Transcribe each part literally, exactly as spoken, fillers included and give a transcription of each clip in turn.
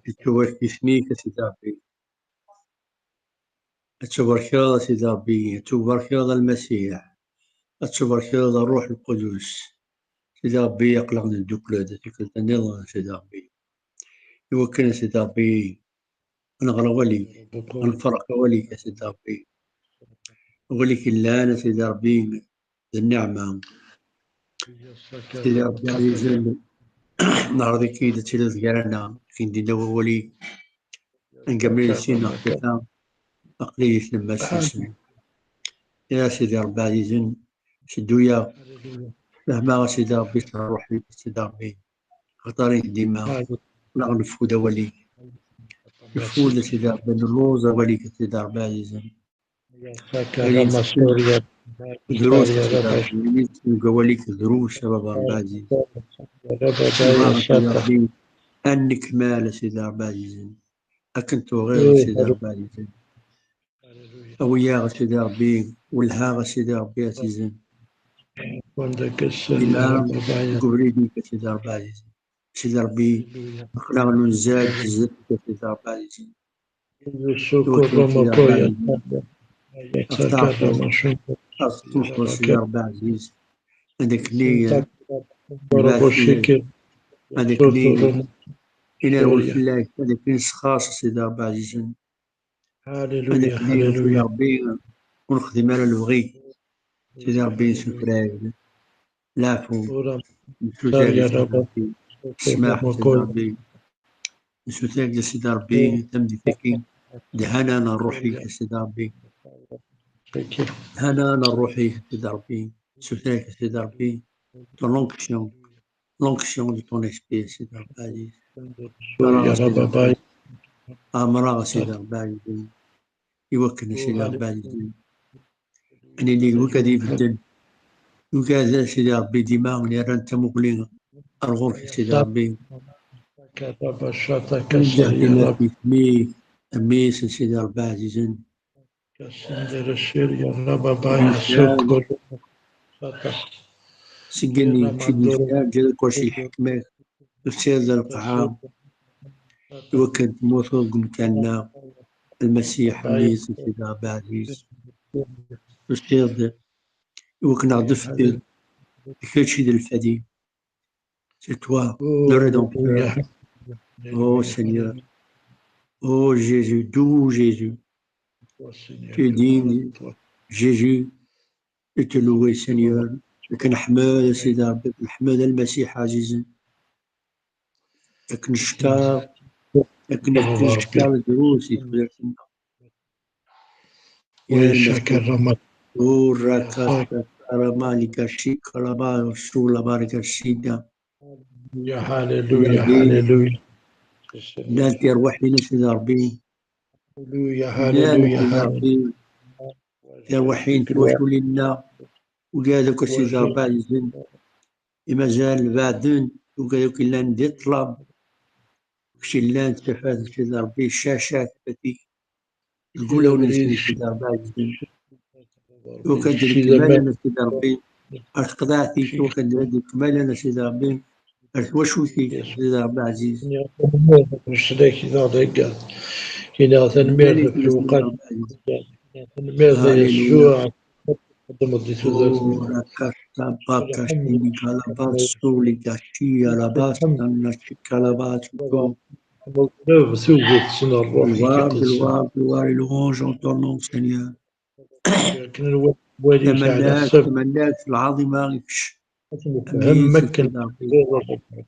Yettubarek yisem-ik, a Sidi Ṛebbi. Ad tubarkeḍ, a Sidi Ṛebbi, ad tubarkeḍ, a Lmasiḥ, ad tubarkeḍ, a Ṛṛuḥ Lqudus. Sidi Ṛebbi, aql-aɣ neddukel-d tikkelt nniḍen, a Sidi Ṛebbi, iwakken, a Sidi Ṛebbi, ad nɣer awal-ik, ad nferreq awal-ik, a Sidi Ṛebbi. Awal-ik yellan, a Sidi Ṛebbi, d nniɛma. Sidi Ṛebbi ɛzizen, neɛreḍ-ik-id ad tiliḍ gar-aneɣ, akken d-yenna wawal-ik. Anga ma yessin neɣ tlata, aql-iyi tlemmast-nsen. Ya Sidi Ṛebbi ɛzizen, seddu-yaɣ, fehmeɣ, a Sidi Ṛebbi, s ṛṛuḥ-ik, a Sidi Ṛebbi. Axaṭer i dima neɣ neffud awal-ik. Neffud, a Sidi Ṛebbi, nelluẓ awal-ik, a Sidi Ṛebbi ɛzizen. Drus, a Sidi Ṛebbi, deg wawal-ik drus, a Baba Ṛebbi ɛziz. Nebɣa, a Sidi Ṛebbi, ad nekmal, a Sidi Ṛebbi ɛzizen. Akken tuɣiḍ, a Sidi Ṛebbi ɛzizen. Awi-yaɣ, a Sidi Ṛebbi, welhaɣ, a Sidi Ṛebbi ɛzizen. Dima deg ubrid-ik, a Sidi Ṛebbi ɛzizen. A Sidi Ṛebbi, aql-aɣ nunzad zdat-k, a Sidi Ṛebbi ɛzizen. Iwakken, a Sidi Ṛebbi ɛzizen, ad teṭṭuḥeḍ, ad teṭṭuḥeḍ, a Sidi Ṛebbi ɛziz. Ad ak-nini, ad ak-nini, ad ak-nini, inerwel fell-ak, ad ak-nini sxaṣ, a Sidi Ṛebbi ɛzizen. Ad ak-nini, a Sidi Ṛebbi, ur nexdim ara lebɣi-k. Sidi Ṛebbi, nessuter-ak-d leɛfu, nessuter-ak-d, a Sidi Ṛebbi, ssmaḥ, a Sidi Ṛebbi. Nessuter-ak-d, a Sidi Ṛebbi, tameddit-agi, dhan-aneɣ ṛṛuḥ-ik, a Sidi Ṛebbi. Dhan-aneɣ ṛṛuḥ-ik, a Sidi Ṛebbi. Nessuter-ak, a Sidi Ṛebbi, ton onction, l'onction de ton esprit, a Sidi Ṛebbi ɛziz. Ɛmer-aɣ, a Sidi Ṛebbi ɛziz. Iwakken, a Sidi Ṛebbi ɛziz, ad nili d wigad ibedden, wigad, a Sidi Ṛebbi, dima nerran tamuɣli ar ɣur-k, a Sidi Ṛebbi. Nǧeɛ dima ɣef yisem-ik, a mmi-s n Sidi Ṛebbi ɛzizen. Seg-n i k-id-yefka, ǧǧiɣ kulci lḥekma-k, tefsiḍ lqaɛa, iwakken temmuteḍ deg umkan-nneɣ, a Lmasiḥ, a mmi-s n Sidi Ṛebbi ɛziz. Tusiḍ-d iwakken ad ɣ-d-tefkeḍ, d kečč i d lfadi. C'est toi, le Rédempteur. Oh Seigneur. Oh Jésus, doux Jésus. Tu es digne, Jésus, de te louer, Seigneur. Ad k-neḥmed, a Sidi Ṛebbi, ad k-neḥmed, a Lmasiḥ ɛzizen. Ad k-neckeṛ, ad k-neckeṛ drus i tudert-nneɣ. Ur raka karama lika shikalaba sulaba lika shida. Hallelujah, hallelujah. Llant terwiḥin, a Sidi Ṛebbi. Hallelujah, hallelujah. Tirwiḥin, tiwaculin-nneɣ, wigad akk, a Sidi Ṛebbi ɛzizen, i mazal beɛden, wigad akk yellan di ṭṭlam, kečč yellan d tafat, a Sidi Ṛebbi, ccaca, tafat-ik, deg wulawen-nsen, a Sidi Ṛebbi ɛzizen. Iwakken ad d-nkemmalen, a Sidi Ṛebbi, ar teqḍaɛt-ik, iwakken ad d-nkemmalen, a Sidi Ṛebbi, ar twacult-ik, a Sidi Ṛebbi ɛziz. Nesla-k i d-aɣ-d-theggaḍ. Iniɣ tanemmirt ɣef lewqat. Tanemmirt a Yasuɛ, txeddmeḍ di tudert-nneɣ. Lɣab tuget n ṛṛuḥ-ik. Gloire, gloire, gloire et louange en ton nom, Seigneur. Akken nwali Tamellalt, tamellalt lɛaḍima i kečč. Ad nefhem akken tebɣiḍ a Ṛebbi.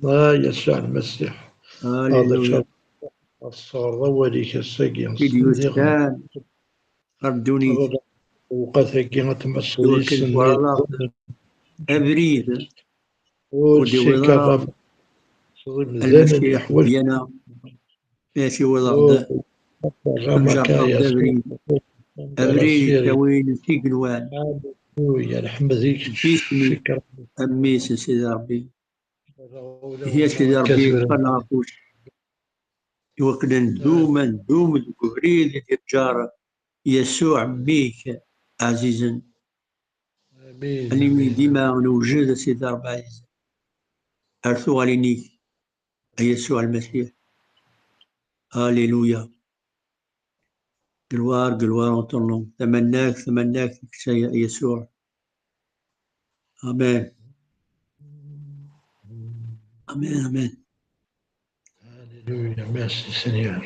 A Yasuɛ Lmasiḥ. Ad tesɛuḍ awal-ik ass-agi. I d-yuttan ɣer ddunit. Lewqat-agi ad tmesleḍ yis-sen. Abrid ur d-iwwiḍ ara Lmasiḥ deg-yaneɣ, mi ad t-iwwiḍ-aɣ-d, amjerreb d abrid, abrid yettawin s igenwan. Alleluya, nḥemmed-ik. Bismi, a mmi-s n Sidi Ṛebbi. Ihi a Sidi Ṛebbi, ṭṭal ɣef wucci. Iwakken ad ndum, ad ndum deg ubrid i d-yeǧǧar Yasuɛ mmi-k ɛzizen. Amin. Alimi dima newjed a Sidi Ṛebbi ɛzizen ar tuɣalin-ik, a Yasuɛ Lmasiḥ. Alléluia. Gloire, gloire en ton nom. Tamannak, tamannak, kečč a Yasuɛ. Amen. Amen, amen. Alléluia, merci Seigneur.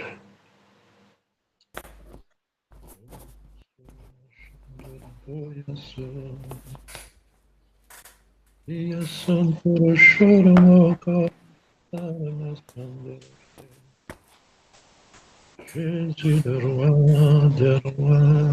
Jésus, le roi des rois.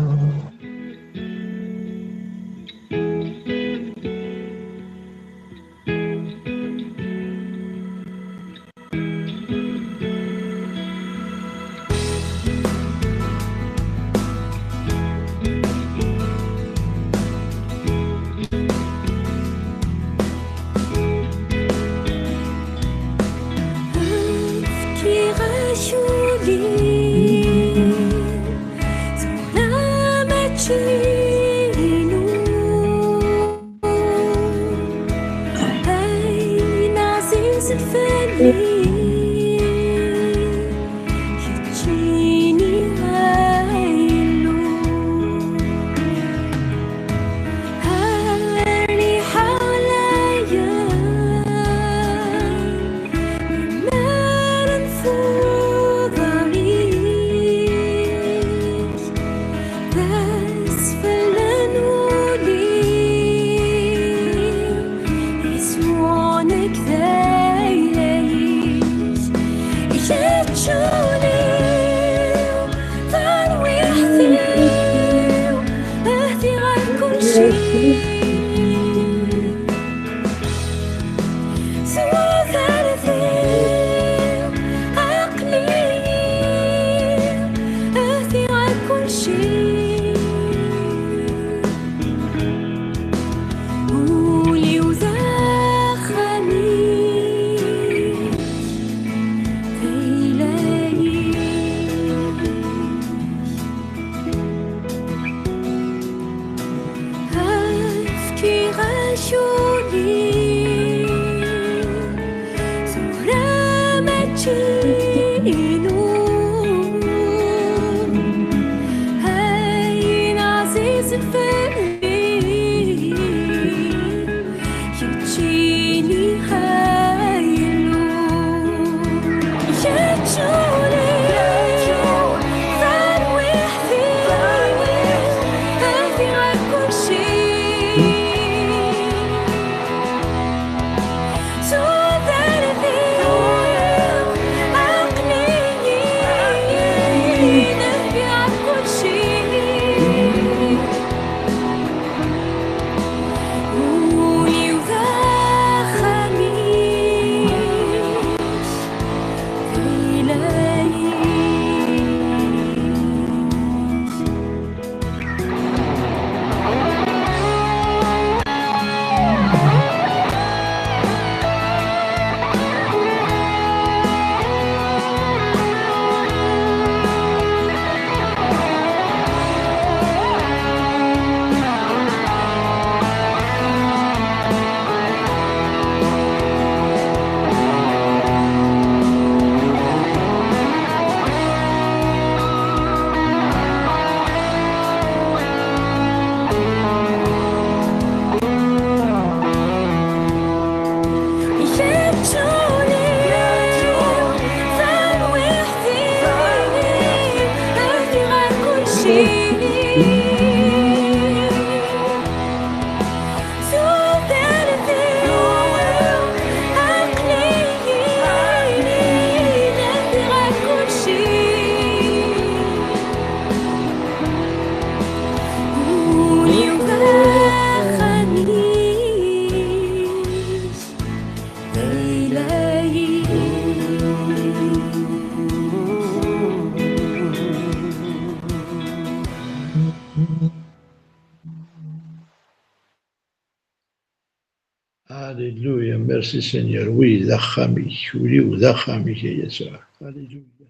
Alléluia, merci Seigneur. Wi d axxam-ik, ul-iw d axxam-ik, a Yasuɛ. Alléluia.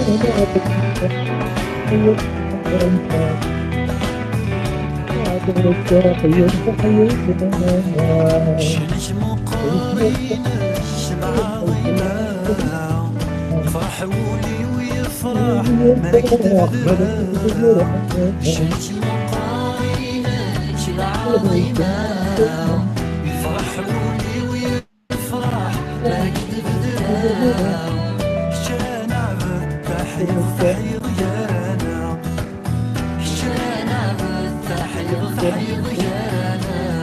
Cnec meqqar-ines d lɛaḍima, ferḥ wul-iw yefreḥ mi ara k-tebder. Cnec meqqar-ines d lɛaḍima, ferḥ wul-iw yefreḥ mi ara k-tebder. Kečč ara nɛbed, taḥyuḍ, taḥyuḍ gar-aneɣ. Kečč ara nɛbed, taḥyuḍ, taḥyuḍ gar-aneɣ.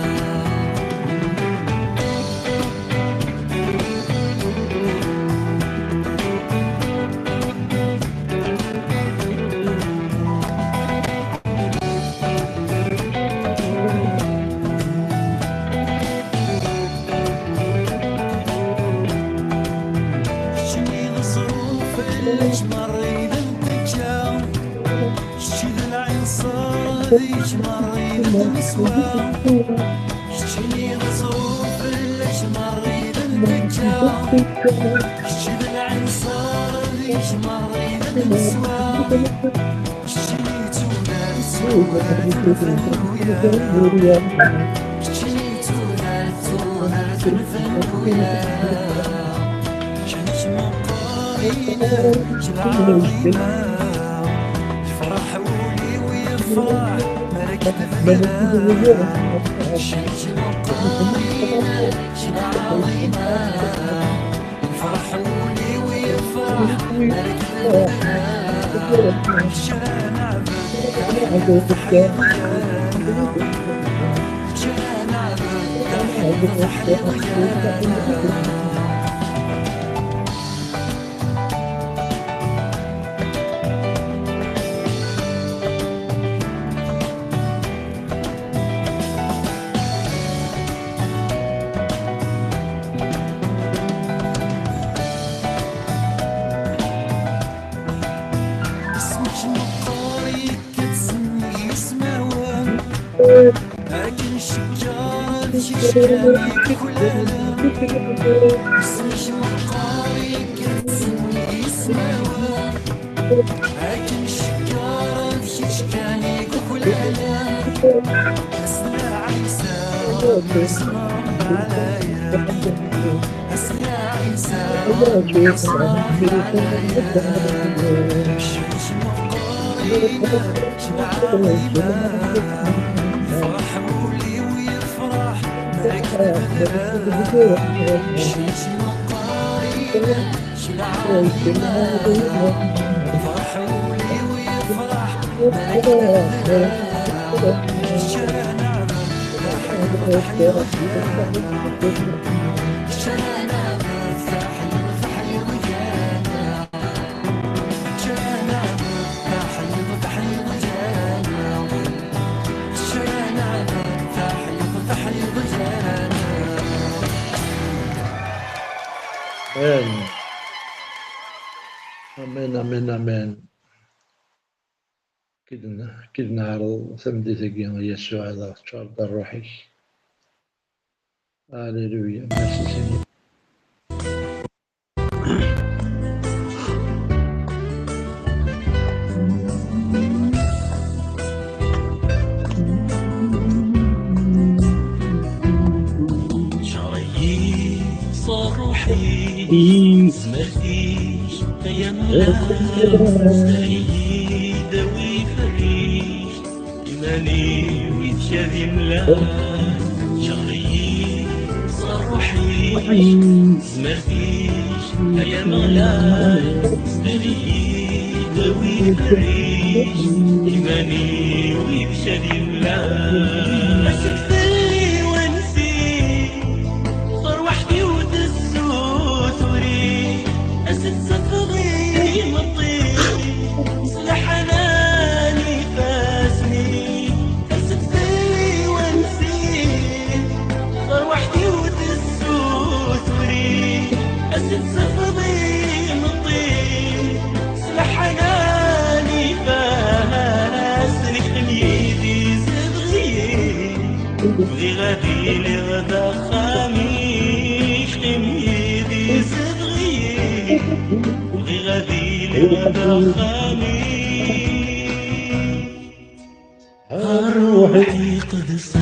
Keččini d ẓẓruf, fell-ak merra i d nettekka. Kečč d lɛinṣer, deg-k merra i d neswa. Keččini d ẓẓruf, fell-ak merra i d nettekka. Kečč d lɛinṣer, deg-k merra i d neswa. Keččini d tudert, tudert n fenwira. Keččini d tudert, tudert n fenwira. Kečč meqqar-ines d lɛaḍima. Yefreḥ wul-iw, yefreḥ mi ara k-tebder. Kečč meqqar-ines d lɛaḍima. Yefreḥ wul-iw, yefreḥ mi ara k-tebder. Kečč ara nɛbed, taḥyuḍ, taḥyuḍ gar-aneɣ. Kečč ara nɛbed, taḥyuḍ, taḥyuḍ gar-aneɣ. Isem-ik meqqar, yekka-d s yismawen. Akken ccekkeṛ d kečč kan i yuklalen. Isem-ik meqqar, yekka-d s yismawen. Akken ccekkeṛ d kečč kan i yuklalen. Ass n lɛisa, Ṛebbi isem Ṛebbi ɛlayen. Ass n lɛisa, Ṛebbi isem Ṛebbi ɛlayen. Kečč meqqar-ines d lɛaḍima. Ferḥ wul-iw yefreḥ mi ara k-tebder. Kečč meqqar-ines d lɛaḍima. Ferḥ wul-iw yefreḥ mi ara k-tebder. Kečč ara nɛbed, taḥyuḍ, taḥyuḍ gar-aneɣ. Kečč ara nɛbed, taḥyuḍ, taḥyuḍ gar-aneɣ. Amen. Amen, amen, amen. Kid n-, kid neɛreḍ tameddit-agi, a Yasuɛ, ad aɣ-teččareḍ d ṛṛuḥ-ik. Alléluia. Merci Seigneur. Ǧer-iyi s ṛṛuḥ-ik, s tezmert-ik, ay Ameɣlal, sder-iyi-d a wi ferric. Iman-iw yid-k ad imlal, ǧer-iyi s ṛṛuḥ-ik, s tezmert-ik, ay Ameɣlal, sder-iyi-d a wi ferric. Iman-iw yid-k ad imlal. Asget-iw ansi, tarwiḥt-iw tessutur-ik, a s-d-tafeḍ imeṭṭi. S leḥnan ifassen-ik, a s-d-tali wansi, tarwiḥt-iw tessutur-ik, a s-d-tafeḍ imeṭṭi. S leḥnan ifassen-ik, qqim yid-i, zedɣ-iyi. Bɣiɣ ad iliɣ d axxam-ik, qqim yid-i, zedɣ-iyi. Bɣiɣ ad iliɣ Ṛṛuḥ iqedsen.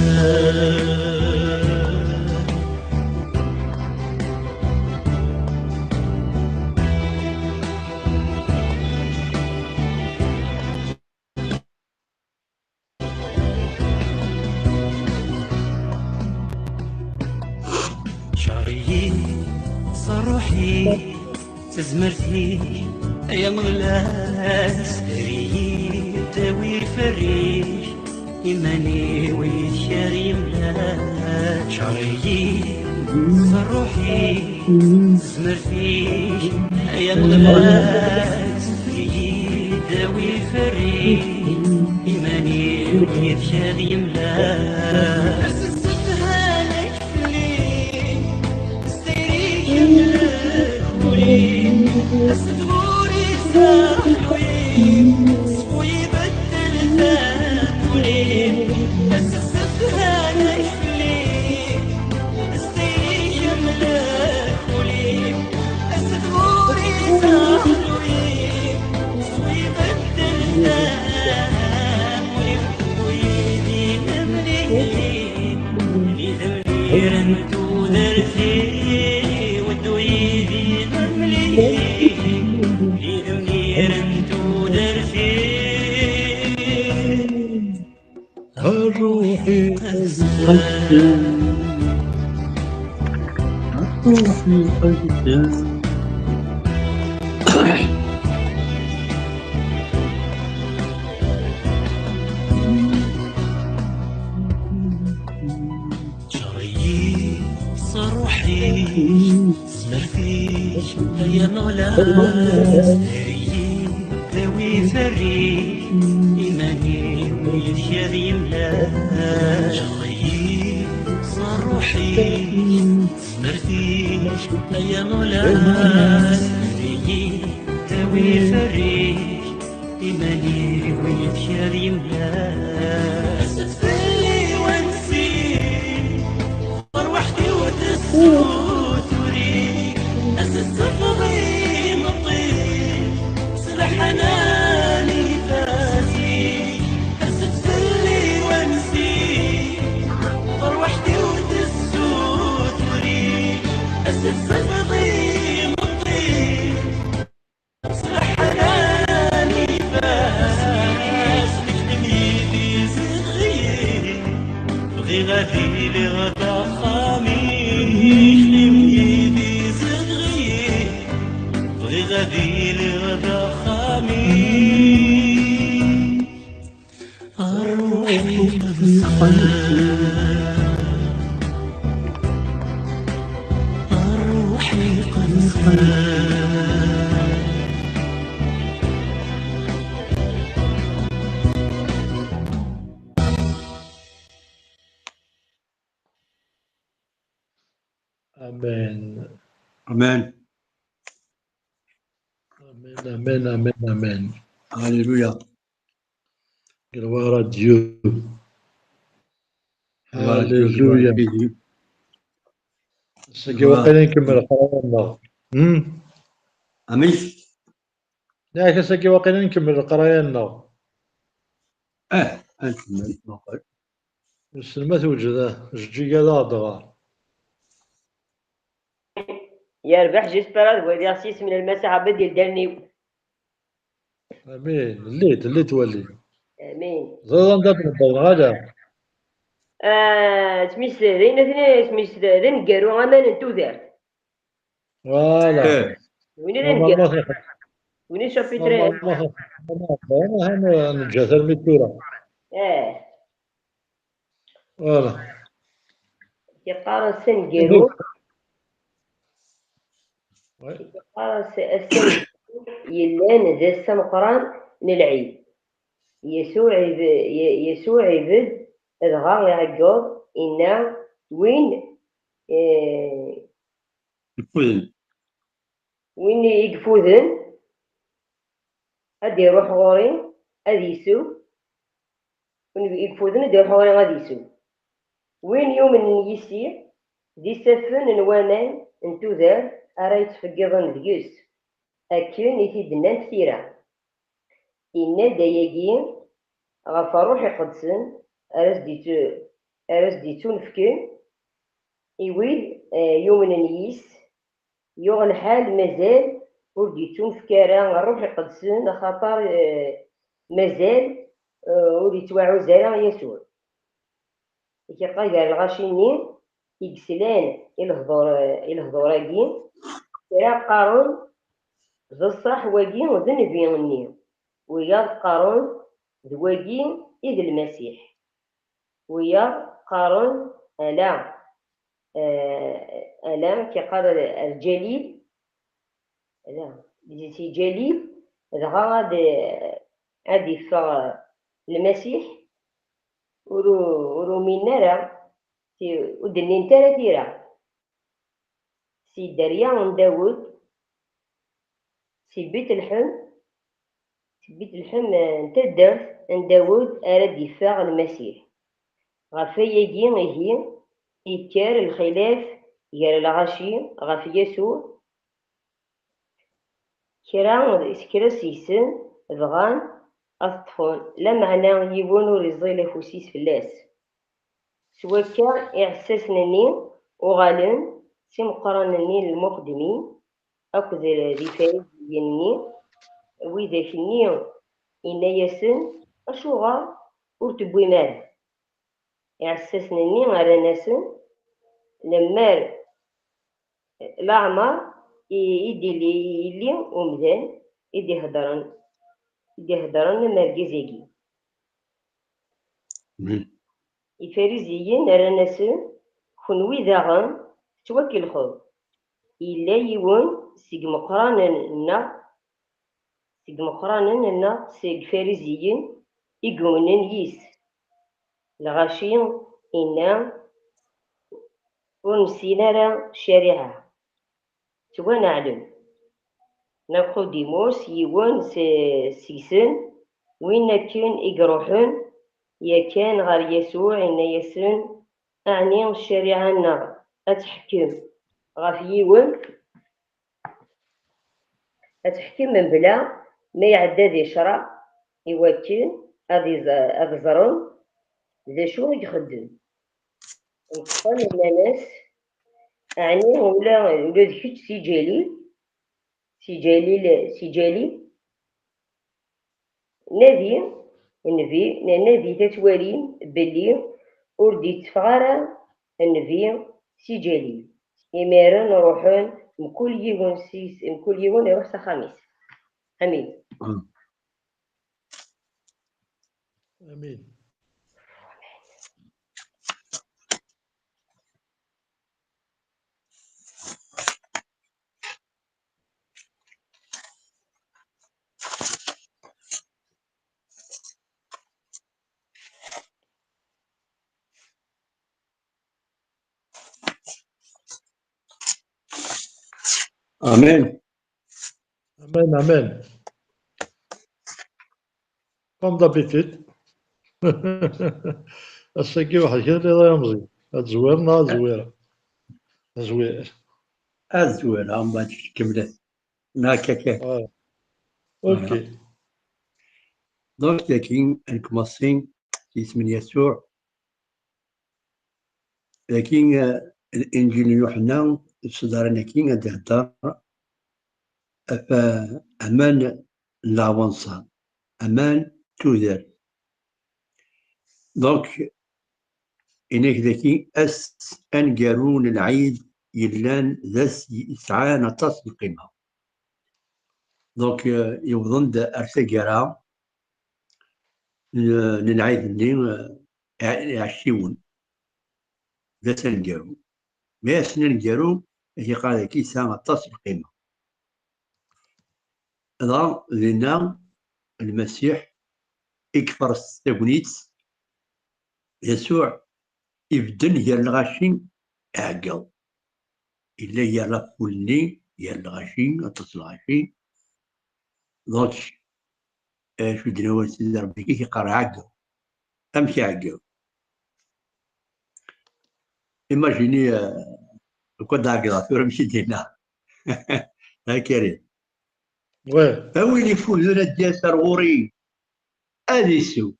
Cariyi s ṛṛuḥ-ik, s tezmert-ik, ay Ameɣlal, sder-iyi-d, awi lferr-ik, iman-iw yid-k ad yemlal. Cariyi s ṛṛuḥ-ik, s tezmert-ik, ay Ameɣlal, sder-iyi-d, awi lferr-ik, iman-iw yid-k ad yemlal. Assedhan-ik fell-i, s tayri-k amlak ul-iw, ased ɣur-i s aqlu-iw, ṣfu ibeddel tamuli-w. Assedhan-ik fell-i, s tayri-k amlak ul-iw, ased ɣur-i s aqlu-iw, ṣfu ibeddel tamuli-w. Ddu yid-i nemlil, d idemmiren n tudert-iw. Ddu yid-i nemlil, d idemmiren n tudert-iw. Ṛṛuḥ iqedsen. Ṛṛuḥ iqedsen. Ǧer-iyi s ṛṛuḥ-ik, s tezmert-ik, ay Ameɣlal, sder-iyi-d, awi lferr-ik, iman-iw yid-k ad yemlal. Ǧer-iyi s ṛṛuḥ-ik, s tezmert-ik, ay Ameɣlal, sder-iyi-d, awi lferr-ik, iman-iw yid-k ad yemlal. As-d fell-i wansi, ɣer weḥd-i ur tessutur-ik. As-d sefḍ imeṭṭi, s leḥnana n ifassen-ik. As-d fell-i wansi, ɣer weḥd-i ur tessutur-ik. As-d sefḍ imeṭṭi, s leḥnana n ifassen-ik. Xdem yid-i zedɣ-iyi, bɣiɣ ad iliɣ d axxam-ik. Xdem yid-i zedɣ-iyi, bɣiɣ ad iliɣ d axxam-ik. Ṛṛuḥ iqedsen. Ṛṛuḥ iqedsen. Amen. Amen. Amen, amen, amen, amen. Alléluia. Gloire à Dieu. Gloire à Dieu, gloire à Jésus. Alléluia. Ass-agi waqila nkemmel leqraya-nneɣ. Hmm? Amek? Nniɣ-ak ass-agi waqila nkemmel leqraya-nneɣ. Eh, ad nkemmel. Wissen ma tewjed, ah, Jeǧǧiga ad aɣ-d-tɣer. Yerbeḥ, j'espère ad waliɣ s yisem n Lmasiḥ Ṛebbi d idalen-iw. Amin. Llit, llit wali. Amin. Ẓriḍ anda d-nebbeḍ, neɣ ala? Ah, ttmis-, d ayen atni, ttmis-, d aneggaru aman n tudert. Voilà. Eh. Win i d aneggaru. Normalement, win i chapitre. Normalement, normalement, neǧǧa-t armi d tura. Eh. Voilà. Yeqqar-as aneggaru. Ouais. Yeqqar-as ass-a yellan d ass ameqqran n lɛid. Yasuɛ ib-, Y-, Yasuɛ ibedd, dɣa iɛeggeḍ, inna: Win, eh, Yeffuden. Win i yeffuden, ad d-iruḥ ɣur-i, ad isew. Win i yeffuden, ad d-iruḥ ɣur-i, ad isew. Win yumnen yis-i, d isaffen n waman n tudert ara yettfeggiḍen deg-s. akken i t-id-nnant tira. Inna-d ayagi ɣef Ṛṛuḥ Iqedsen ara s-d-ittu-, ara s-d-ittunefken i wid, eh, yumnen yis, yuɣ lḥal mazal ur d-ittunefk ara Ṛṛuḥ Iqedsen, axaṭer, eh, mazal, eh, ur ittwaɛuz ara Yasuɛ. Ikiqa gar lɣaci-nni i yeslan i lehdur, i lehdur-agi, kra qqaren d ṣṣeḥ wagi d nnbi-nni, wiyaḍ qqaren d wagi i d Lmasiḥ, wiyaḍ qqaren ala, eh, ala, kiqqar Lǧalil, ala, di si Ǧalil, dɣa ad, ad iffeɣ Lmasiḥ, ur, ur uminen ara, ti-, ur d-nnint ara tira. Si dderya n Dawed, si Bit Lḥem, si Bit Lḥem, eh, n taddart n Dawed ara d-iffeɣ Lmasiḥ. Ɣef wayagi ihi, ikker lxilaf gar lɣaci ɣef Yasuɛ, kra, kra seg-sen bɣan ad t-ṭṭfen, lameɛna yiwen ur iẓil afus-is fell-as. S wakka, iɛessasen-nni uɣalen s imeqqranen-nni n lmuqeddmin akked d Ifariziyen-nni, widak-nni, inna-yasen: "Acuɣer ur tewwim ara?" Iɛessasen-nni rran-asen: "Lemmer leɛmer i, i d-illi yelli umdan i d-iheddren, i d-iheddren am argaz-agi." Ifariziyen rran-asen: "Kenwi daɣen tettwakellxeḍ. Yella yiwen seg imeqqranen-nneɣ, seg imeqqranen-nneɣ seg Ifariziyen i yumnen yis." Lɣaci inna: "Ur nessin ara ccariɛa." Ttwaneɛlen. Nikudimus, yiwen s-, seg-sen, win akken i iruḥen yakan ɣer Yasuɛ, inna-yasen: "Ɛni ccariɛa-nneɣ ad teḥkem ɣef yiwen, ad teḥkem mebla ma iɛedda di ccreɛ, i wakken ad iẓ-, ad ẓren d acu i ixeddem?" Ṭṭfen, nnan-as: "Ɛni ula, ula d kečč si Ǧalil? Si Ǧalil, si Ǧalil? Nadi nnbi, nadi tatwalim belli ur d-itteffeɣ ara nnbi si Ǧalil." Imiren ruḥen mkul yiwen s-, mkul yiwen iruḥ s axxam-is. Amin. Amin. Amin. Amin, amin. Comme d'habitude. Ass-agi waḥed kan iḍ ay amẓi. Ad zwir neɣ ad zwir? Ad zwir. Ad zwir, am bac kemlet. Neɣ akka kan. Ah. Ok. Voilà. Donc, dagi, ad nkumaṣi s yisem n Yasuɛ. Dagi, eh, Inǧil n Yuḥenna, ṣṣdaren-agi ad d-ihedder ɣef aman n leɛwanṣer, aman n tudert. Donc, inak dagi ass aneggaru n lɛid yellan d ass yesɛan aṭas n lqima. Donc, euh, yewḍen-d ar taggara n, n lɛid-nni, euh, iɛ-, iɛecciwen. D ass aneggaru. Mi ass aneggaru, ad yeqqar dagi yesɛa aṭas n lqima. Dɣa dinna, Lmasiḥ i iferṣ tagnit, Yasuɛ ibedden gar lɣaci, iɛeggeḍ. Yella yerra aful-nni gar lɣaci, aṭas n lɣaci. Donc, acu d-nniɣ, Sidi Ṛebbi i yeqqar ɛeggeḍ. Amek iɛeggeḍ? Imagini, euh, uko d-ɛeggeḍ tura, amek i d-yenna? Ha Karim. A win ifuden ad d-yas ar ɣur-i, ad isew.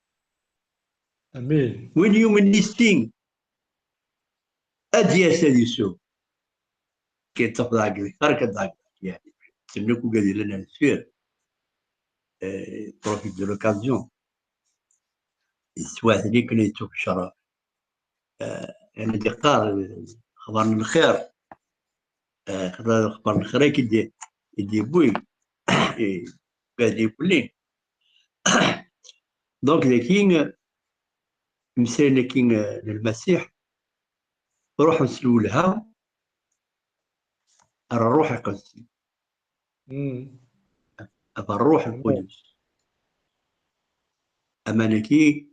Amin. Win yumnen yis-i, ad d-yas ad isew. Kien tafḍaɣ deg xar ka dɣa, yani, tennuk ugad yellan ar deffir. Eh, profite de l'occasion. Yeswaten-iken, yettwafecref. Eh, yani, d-iqqar, eh, xbar n lxir. Eh, xaṭer xbar n lxir i d-, i d-yewwi. Eh, ugad yewwlin. Donc, daki, eh, imeslayen-agi, eh, n Lmasiḥ, ruḥen s lwelha ar Ṛṛuḥ Iqedsen. Ar Ṛṛuḥ Lqudus. Aman-agi,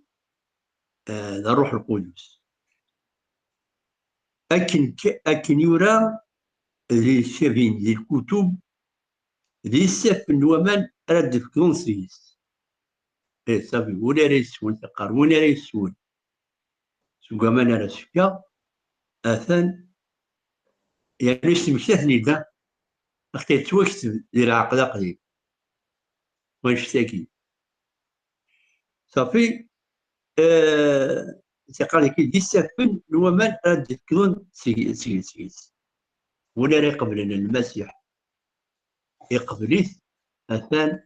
eh, d Ṛṛuḥ Lqudus. Akken k-, akken yura di ccabin, di lkutub, d isaffen n waman ara d-fekḍen seg-s. Eh, safi, win ara yeswen, teqqar, win ara yeswen seg waman ara s-fkeɣ, atan, yani, yesmekta-ten-id, axaṭer yettwakteb di lɛaqed aqdim. Wanect-agi. Safi, eh, teqqar daki d isaffen n waman ara d-fekḍen seg-, seg-, seg-s. Win ara iqeblen Lmasiḥ, iqbel-it, atan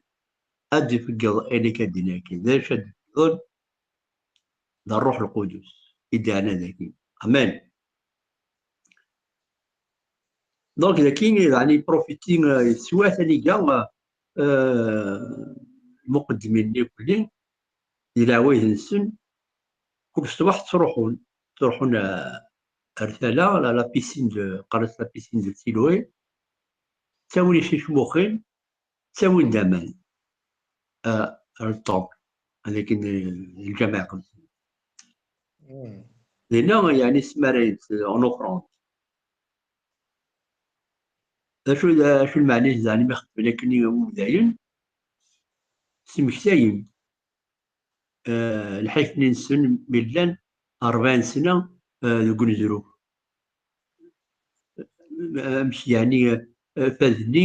ad d-ifeggeḍ ayen akka d-nnan. D acu ad d-ifeggeḍ? D Ṛṛuḥ Lqudus i d-yeɛnan daki. Amen. Donc, daki, yeɛni, profiti, eh, yeswa taniga, eh, lmuqeddmin-nni kulli, di leɛwayed-nsen, kul ṣṣbeḥ ttruḥun, ttruḥun, eh, ar tala, la, la piscine de, qqaren-as la piscine de Siloé, ttawin icicmuxin, ttawin-d aman, eh, ar le temple, ad akken, eh, lǧameɛ iqedsen. Dinna, yeɛni, smaray-d en offrande. D acu, d acu lmeɛna-is, zeɛma mi xedmen akken i umdayen? Smektayen, eh, lḥif-nni-nsen mi llan ṛebɛin sna, eh, deg unezruf. Amek, yeɛni, eh, fad-nni,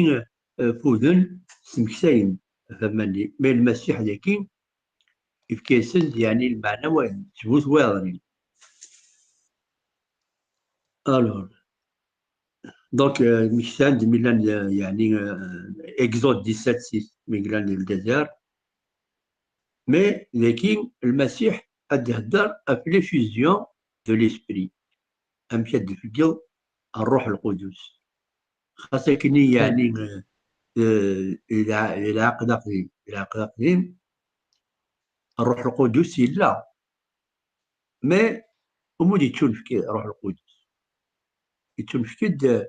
eh, fuden, smektayen ɣef waman-nni. Ma Lmasiḥ daki, yefka-yasen-d, yeɛni, lmeɛna wa-, s bu twiɛḍnin. Alors, donc, euh, mi ktan-d, mi llan, euh, yeɛni, euh, Exode dix-sept six, mi llan di le désert. Mais daki, Lmasiḥ ad d-ihedder ɣef l'effusion de l'esprit. Amek ad d-tefgeḍ Ṛṛuḥ Lqudus. Xas akken, yeɛni, eh, eh, di lɛa-, di lɛaqed aqdim, di lɛaqed aqdim, Ṛṛuḥ Lqudus yella. Mais umi d-yettunefk Ṛṛuḥ Lqudus? Yettunefk-d,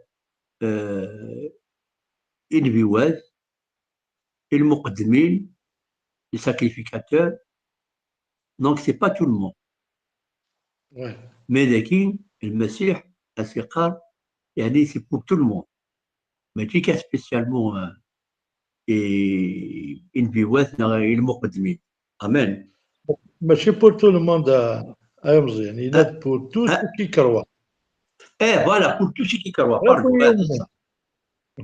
eh, i lbiwat, i lmuqeddmin, les sacrificateurs. Donc, c'est pas tout le monde. Mais daki, Lmasiḥ, as-yeqqar, yeɛni, c'est pour tout le monde. Mačči kan spécialement, euh, i, i lbiwat neɣ i lmuqeddmin. Amen. Mačči pour tout le monde, a, a Meẓyan. Il est pour tous ceux qui croient. Eh, voilà, pour tous ceux qui croient. Pardon, ouais, c'est ça.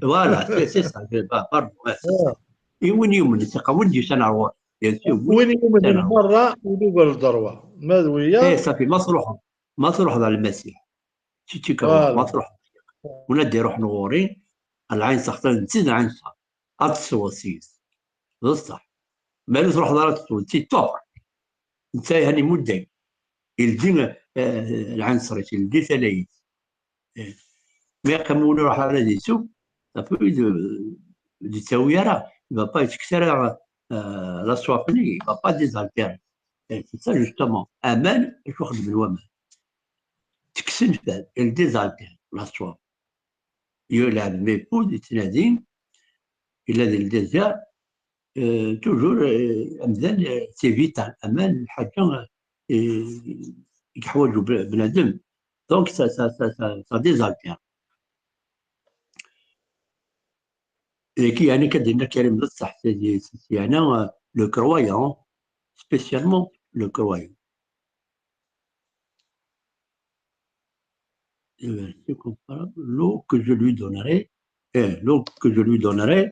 Voilà, c'est, c'est ça. Pardon, ouais, c'est ça. I win yumnen, c'est quand win yusan ar ɣur-i. Bien sûr, win yumnen merra, ur yugar ddrewa. Ma d wiyaḍ. Eh, safi, ma truḥeḍ, ma truḥeḍ ar Lmasiḥ. Si tu crois, ma truḥeḍ. Win ad d-iruḥen ɣur-i, lɛinṣer, d lɛinṣer. Ad tesweḍ seg-s. D ṣṣeḥ. Ma ur truḥeḍ ara ad tesweḍ, c'est top. Netta, yeɛni, imudd-ak. Ildi, eh, lɛinṣer-is, ildi tala-is. Eh. Mais comme ur iruḥ ara ad isew, safi, ur d-yettawi ara, il va pas, yettekkes ara, eh, la soif-nni, il va pas désaltérer. Eh, c'est ça, justement. Aman, acu xedmen waman? Ttekksen fad, il désaltère la soif. Yelɛeb, mais pour yettnadi, yella di le désert, euh, toujours, euh, amdan, euh, c'est vital, aman, lḥaǧa, euh, i yeḥwaǧ b-, bnadem. Donc, ça, ça, ça, ça, ça désaltère. Daki, yeɛni, kan dinna Karim, d ṣṣeḥ, c'est, c'est, c'est, yeɛni, euh, le croyant, spécialement le croyant. Eh ben, c'est comparable. L'eau que je lui donnerai, eh, l'eau que je lui donnerai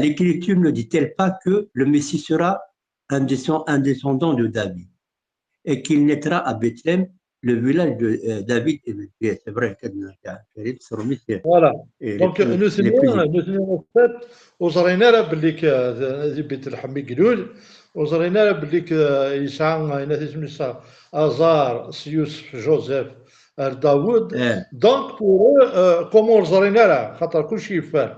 l'écriture ne dit-elle pas que le Messie sera un descend- un descendant de David et qu'il naîtra à Bethléem, le village de euh, David et de Dieu? C'est vrai, c'est Voilà. Donc, nous sommes en fait, ur ẓrin ara belli di Bit Lḥem i ilul, ur ẓrin ara belli yesɛa ayen isem-is aẓar s Yusef, Joseph, ar Dawed. Donc, pour eux, euh, comme ur ẓrin ara, xaṭer kulci yeffer,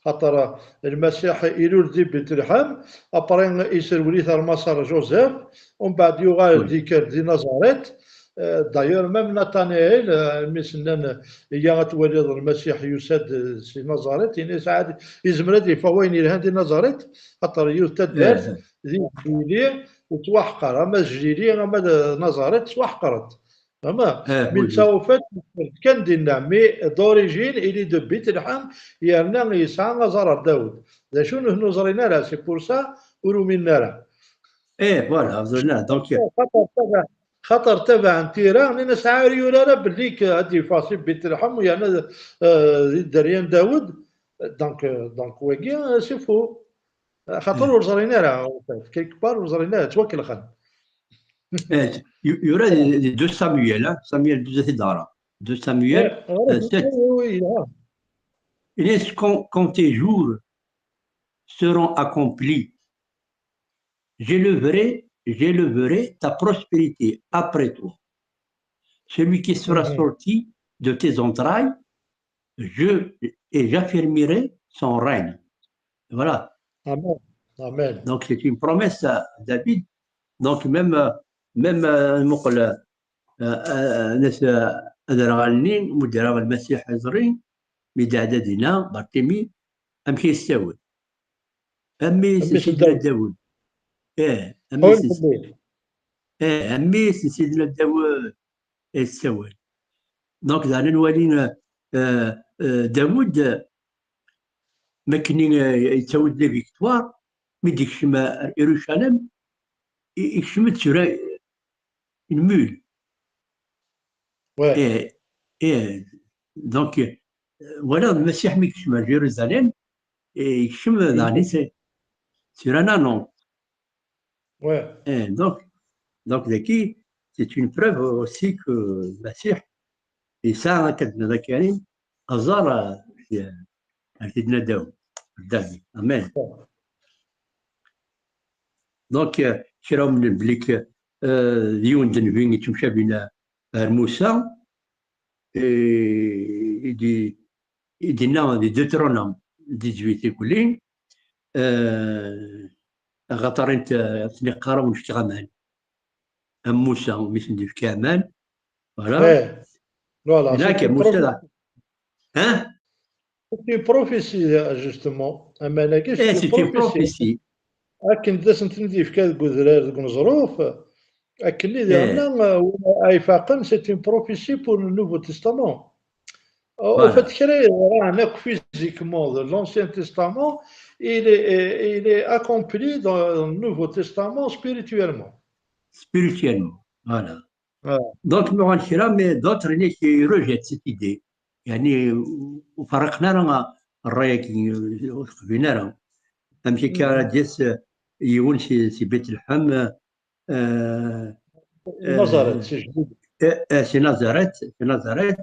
Xaṭer Lmasiḥ ilul di Bethléem, après iserwel-it ar Maṣer Joseph, umbeɛd yuɣal-d, yekker di Nazaret. Euh, d'ailleurs, même Nathanaël, euh, mi s-nnan, "Iyya ad twaliḍ Lmasiḥ yusa-d, euh, si Nazaret", yenna-yas, "Ɛad, yezmer ad yeffeɣ wayen yelhan di Nazaret?" Xaṭer yiwet taddart di Jlili ur tettwaḥqer, ama Jlili ama d Nazaret ttwaḥqrent. Ama mi netta ufat kan dinna, mais d'origine il est de Bethléem, yerna yesɛa aẓar ar Dawed. D acu ur ẓrin ara, c'est pour ça ur uminen ara. Eh, voilà, donc, xaṭer tabaɛen tira, nnan-as ur yura ara belli ad d-yeffeɣ si Bethléem, yerna, euh, di dderya n Dawed. Donc, euh, donc wagi, euh, c'est faux. Xaṭer ur ẓrin ara, en fait, quelque part ur ẓrin ara, ttwakelxen. Eh, il y aura les deux Samuel, hein, Samuel deux, et cetera. Deux Samuel, euh, sept. Il est quand, quand tes jours seront accomplis, j'élèverai, j'élèverai ta prospérité après toi. Celui qui sera sorti de tes entrailles, je, et j'affirmerai son règne. Voilà. Amen. Amen. Donc, c'est une promesse à David. Donc, même, euh, même, euh, muqel, euh, euh, nas, euh, aderɣal-nni, muddreɣ Lmasiḥ iẓri, mi d-iɛedda dinna, Bartimi, amek i yessawel? A mmi-s n Sidna Dawed. Eh, a mmi-s n, eh, a mmi-s n Sidna Dawed, i yessawel. Donc, daɣen ad nwali, euh, euh, Dawed, euh, mi akken, euh, yettawi-d la victoire, mi d-yekcem, euh, ar Irucalem, i-, yekcem-d sur une mule. Eh, eh, donc, euh, voilà, Lmasiḥ mi yekcem ar Jérusalem, eh, yekcem daɣen sur un âne. Eh, donc, donc, dagi, c'est une preuve aussi que Lmasiḥ yesɛa, akka d-nenna Karim, aẓar, euh, ar Sidna Dawed. Amen. Donc, euh, kra umnen belli k-, euh, d yiwen d nnbi yettemcabin ar Musa, et, et di, i d-yenna di Deutéronome dix-huit, ikelli, euh, axaṭer i ten-iqqar, "Awen-fkeɣ aman." Am Musa, mi ten-d-yefka aman. Voilà. Voilà, c'est une prophétie. Hein? C'est une prophétie, justement. Aman-agi, c'est une prophétie. Akken d asen-ten-id-yefka deg udrar, deg uneẓruf, akken i d-yerna, euh, ay faqen, c'est une prophétie pour le Nouveau Testament. Au fait, kra yeḍran akk physiquement de l'Ancien Testament, il est, il est accompli dans le Nouveau Testament spirituellement. Spirituellement, voilà. Donc, nuɣal kra, mais d'autres, i rejettent cette idée. Yani, ur ferriqen ara ṛṛay-agi, ur t-qbilen ara. Amek akka ara d-yas yiwen si, si Bethlehem, euh, Nazaret, si Jlil. Eh, eh, si Nazaret, si Nazaret,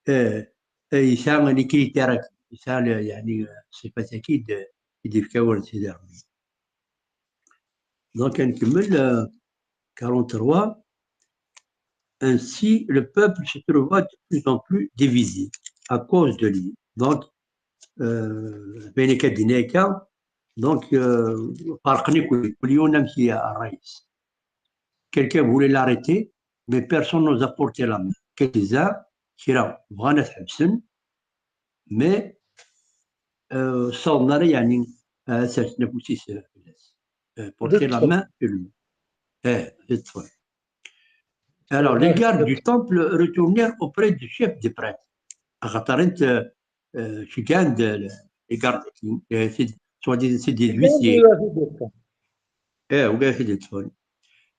eh, eh, yesɛa les critères-agi, yesɛa le, yani, ṣṣifat-agi i d-, i d-yefka wul Sidi Ṛebbi. Donc, ad nkemmel, euh, quarante-trois. Ainsi, le peuple se trouva de plus en plus divisé à cause de lui. Donc, euh, bayen akka d-yenna akka, donc, euh, ferqen akk, kul yiwen amek i ṛṛay-is. Quelqu'un voulait l'arrêter, mais personne n'osa porter la main. Quelques-uns, kra, bɣan ad t-ḥebsen, mais, euh, ur ssawḍen ara, yani, ad sersen afus-is fell-as. Euh, porter la main sur lui. Eh, d ṭṭfel. Alors, les gardes du temple retournèrent auprès du chef des prêtres. Axaṭer int, euh, euh, ceggɛen-d, euh, les gardes, euh, c'est, soi-disant, c'est des huissiers. Eh, wigi i t-id-yeṭṭfen.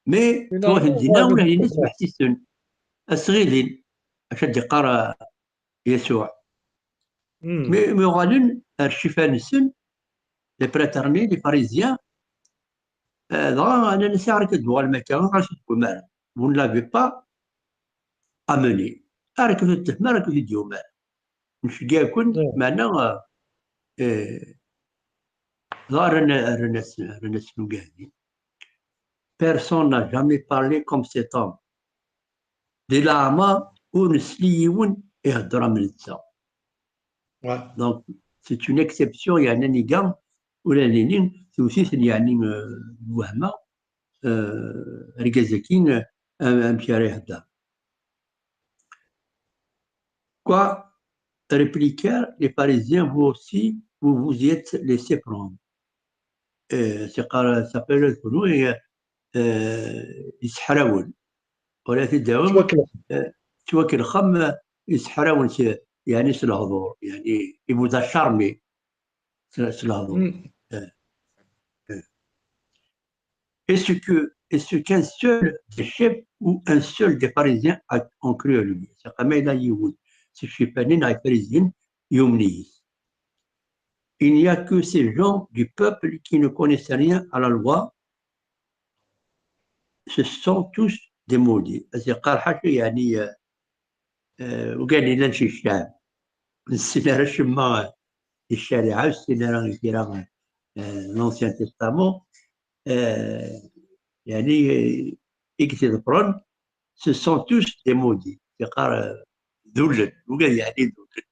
Mais, truḥen dinna, ula d-ini smeḥsisen. Ad s-ɣilin. Acu ad d-yeqqar, euh, Yasuɛ. Mi, mi uɣalen ar ccifan-nsen, les prêtres-nni, les pharisiens, euh, dɣa nnan-as, "Ayɣer akka d-tuɣalem akka, ɣer acu tewwim ara? Vous ne l'avez pas amené. Ar akken ur t-tefhem ara, akken ur t-id-yuɣ ara. Nceggeɛ-ken, meɛna, euh, euh, dɣa rran, rran-as, rran-as ugahdi. Personne n'a jamais parlé comme cet homme." Di leɛmer ur nesli yiwen ihedder am netta. Donc, C'est une exception, yeɛni aniga ula d nini tewwet-iten yeɛni lwehma, argaz-agi amek ara ihedder. Quoi, répliquèrent les Parisiens, vous aussi, vous vous y êtes laissé prendre. Siqar s'appelle kunwi yesseḥrawen. Wala tidawem ttwakelxem, yesseḥrawen yeɛni s lehdur, yeɛni il vous a charmé s lehdur. Est-ce que, est-ce qu'un seul des chefs ou un seul des Parisiens a, ont cru à lui? C'est quand même là, c'est chez Panin, à Parisien, il n'y a que ces gens du peuple qui ne connaissent rien à la loi, ce sont tous des maudits. C'est quand même, yeɛni, ugan ilan ci ccɛeb. Ur nessin ara acemma di ccariɛa, ur nessin ara kra, l'Ancien Testament. Yeɛni, i yettḍebbren, ce sont tous des maudits. Yeqqar d ullen, ugan yeɛni d ullen.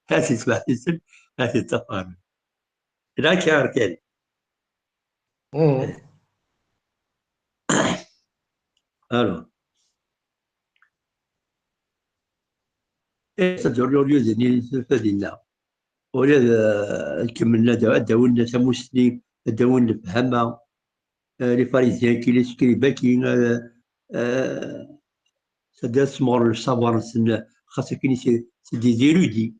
Ad t-id-sbeɛtisen, ad t-id-ṭṭafaren. Ilaq ar kan. Alors. Ad d-ur yur yudin i tufa dinna. Ula d, ad kemmlen ad d-awin tamusni, ad d-awin lefhama. Les Parisiens qui les scribent, qui, c'est-à-dire, semɣer le savoir-nsen, xas akken, c'est des érudits.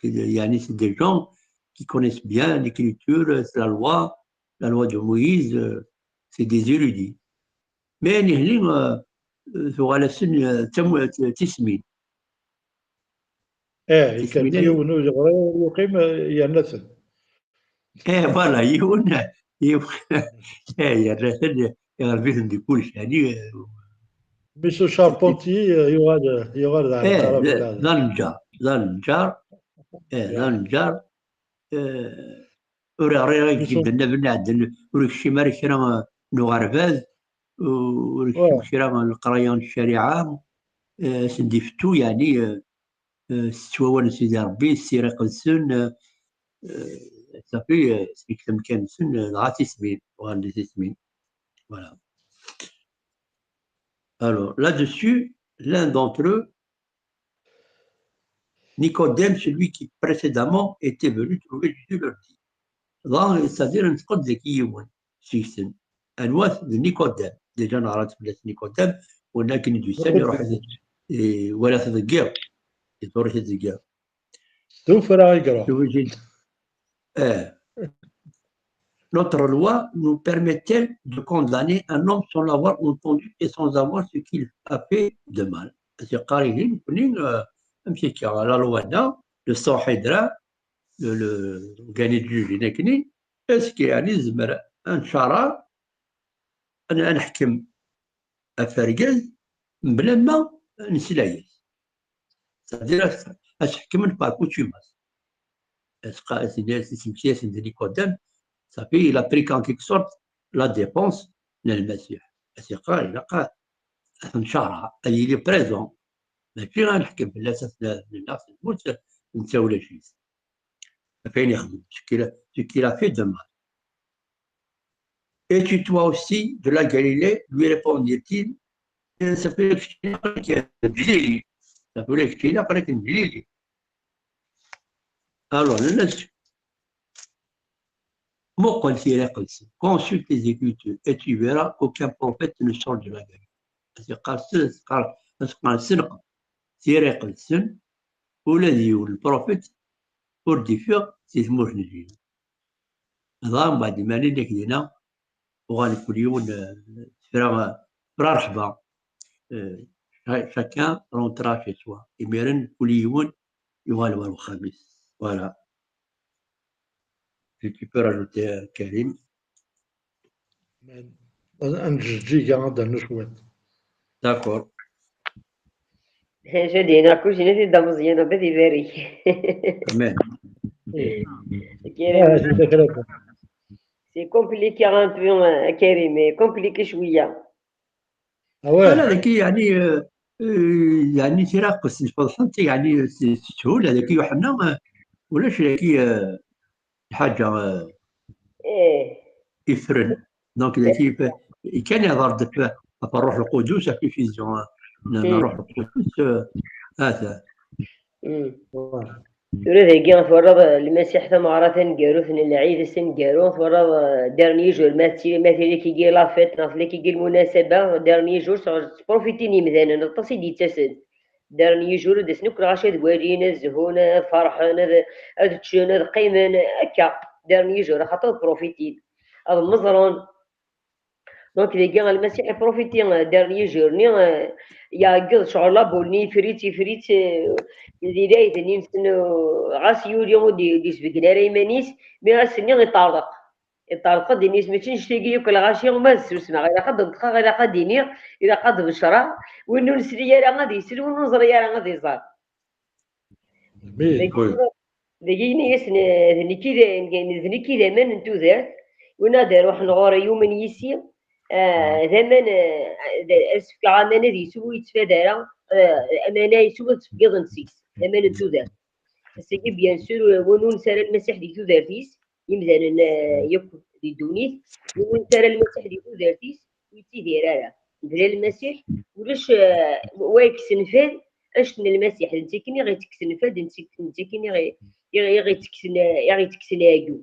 Yeɛni, c'est des gens qui connaissent bien l'écriture, c'est la loi, la loi de Moïse, c'est des érudits. Mais nihni, tuɣal-asen d tismin. Eh, yekker yiwen ur yeɣri ur yuqim, yerna-ten. Eh, voilà, yiwen, yiwen, eh, yerna-ten, iɣleb-iten di kullec, yeɛni. Monsieur Charpentier, eh, yuɣal, yuɣal d aɛeqqa. D aneǧǧar, d aneǧǧar, eh, d aneǧǧar. Ur yeɣri ara deg igenni n Ɛedden, ur yekcim ara kra n uɣerbaz, ur yekcim kra n leqraya n ccariɛa. Ad sen-d-ifettu, yeɛni, s ttwawal n Sidi Ṛebbi, s Sira Iqedsen, safi, seg temkan-nsen, dɣa tismin, uɣalen d tismin. Voilà. Alors, là-dessus, l'un d'entre eux, Nicodème, celui qui précédemment était venu trouver Jésus, leur dit. Dɣa, c'est-à-dire, nteqqel-d deg yiwen seg-sen. Anwa-t? D Nicodème. Déjà, neɣra-d fell-as Nicodème, win akken i d-yusan, iruḥ, iwala-t deg yiḍ. Iḍurr-it deg yiḍ. S tuffra i iruḥ. Eh. Notre loi nous permet-elle de condamner un homme sans l'avoir entendu et sans avoir ce qu'il a fait de mal? As-yeqqar ihi, nekkni, amek akka, la loi-nneɣ, le Sanhedrin, le, le, gani d-jujin akkenni, est-ce que, yeɛni, nezmer ad ncaṛeɛ, ad neḥkem ɣef urgaz mebla ma nesla-yas? C'est-à-dire, ad s-ḥekmen par contumace. As-yeqqar, as-yini, as-yesmekti-yasen di Nicodème, safi, il a pris en quelque sorte la défense n Lmasiḥ. As-yeqqar, ilaq ad t-ncaṛeɛ, ad yili présent. Mačči ad neḥkem fell-as, ad t-nerr s lmut, netta ulac-it. Ɣef ayen ixdem, ce qu'il a fait de mal. Es-tu toi aussi de la Galilée? Lui répondit-il. Safi, aql-ak d Galili. Safi, aql-ak d Galili. Alors, nnan-as, muqel Tira Iqedsen, consulte les Écritures et tu verras qu'aucun prophète ne sort de la Galilée. As-yeqqar, as-yeqqar, senqed Tira Iqedsen, ula d yiwen lprofit ur d-ifiɣ si tmurt n Lhil. Dɣa mbeɛd iman-nni nek dinna, uɣal kul yiwen, eh, tefra, tefra rreḥba. Eh, cha-, chacun rentra chez soi. Imiren kul yiwen yuɣal ɣer uxxam-is. Voilà. Si tu peux rajouter, euh, Karim. Ad nǧeǧǧiga ad d-nernu cwiṭ. D'accord. Jadina, kucini d ameẓyan, Rebbi ad ibarek. Amen. Karim. C'est compliqué un peu, hein, Karim, mais compliqué شوية. Ah ouais. Ala, dagi, yeɛni, euh, euh, yeɛni, Tira Iqedsen feḍḥent, yeɛni, s, s ssehula, dagi, Yuḥenna, euh, Ulac daki, eh, lḥaǧa, eh, ih ifren. Donc daki, kan ihḍer-d ɣef Ṛṛuḥ Lqudus, ɣef ifizu, eh, n n Ṛṛuḥ Lqudus, eh, ata. Mm. Tura dagi twalaḍ, eh, Lmasiḥ, tameɣra taneggarut n lɛid ass aneggaru, twalaḍ, eh, dernier jour, ma tili, ma tili kigi la fête, neɣ tella kigi lmunasaba, dernier jour, sɣ-, sprofitin yimdanen, aṭas i d-yettasen. Dernier jour, ad asen akk lɣaci ad walin, ad zhun, ad ferḥen, ad, ad ččen, ad qqimen, akka, dernier jour, axaṭer ad profitin, ad mmeẓren. Donc, dagi, Lmasiḥ iprofiti, eh, dernier jour-nni, eh, iɛeggeḍ ccɣel, la boule-nni, ifri-tt, ifri-tt, eh, di lɛid-nni-nsen, eh, ɣas yuli ur d-, d-isbeggen ara iman-is, mi ass-nni iṭerḍeq. Iṭerḍeq-d, ini-as, mačči annect-agi yakk lɣaci, ma ad susmeɣ, ilaq ad d-neṭqeɣ, ilaq ad d-iniɣ, ilaq ad d-becreɣ, win ur nesli ara ad isel, win ur neẓri ara ad iẓer. Amin. Dagi, dagi ini-as, n-, d nekk i d, d nekk i d aman n tudert, win ad iruḥen ɣur-i yumen yis-i, ah, d aman, ah, d, ad s-fkeɣ aman ad yeswu, ur yettfad ara, ah, aman-a yeswu ad tefkiḍ seg-s, d aman n tudert. Ass-agi, bien sûr, win ur nesɛi ara Lmasiḥ di tudert-is, imdanen, ah, yakk di ddunit, win ur nesɛi ara Lmasiḥ di tudert-is, ur yettidir ara. Mebla Lmasiḥ, ulac, ah, wa yekksen fad, annect n Lmasiḥ, d netta kan i ɣ-ittekksen fad, d netta, d netta kan i ɣ-, i ɣ-, i ɣ-ittekksen, i ɣ-ittekksen aɛeyyu.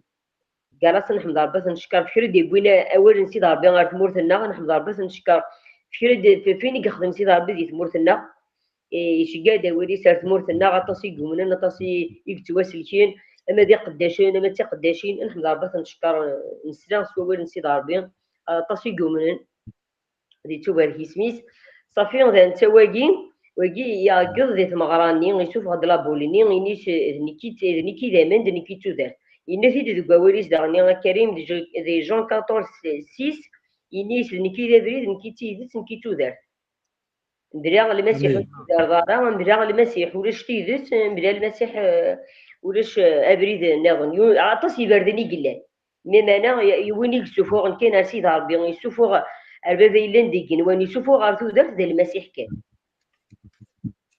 Gar-as ad neḥmed Ṛebbi, ad t-neckeṛ, f kra d-yewwin awal n Sidi Ṛebbi ɣer tmurt-nneɣ, ad neḥmed Ṛebbi, ad t-ncekker, f kra d-, f, f win i yexdem Sidi Ṛebbi di tmurt-nneɣ. I-, iceggeɛ-d awal-is ar tmurt-nneɣ, aṭas i yumnen, aṭas i, i yettwaselken, ama d iqeddacen, ama d tiqeddacin, ad neḥmed Ṛebbi, ad t-ncekker, nesla s wawal n Sidi Ṛebbi, aṭas i yumnen. Di tubarek isem-is. Ṣafi, d netta wagi, wagi iɛeggeḍ di tmeɣra-nni, isuffeɣ-d la boule-nni, ini-as, d nekk i d, d nekk i d aman, d nekk i d tudert. Yenna-t-id deg wawal-is daɣen, a Karim, di Jean, di Jean quatorze six, ini-as, d nekk i d abrid, d nekk i d tidet, d nekk i d tudert. Mebla Lmasiḥ ur d-tderḍ ara, mebla Lmasiḥ ulac tidet, mebla Lmasiḥ, eh, ulac, eh, abrid nniḍen. Yu-, aṭas n iberdan i yellan. Meɛna, y-, y-, win i yessufuɣen kan ar Sidi Ṛebbi, yessufuɣ ar Baba yellan deg igenwan, yessufuɣ ɣer tudert, d Lmasiḥ kan.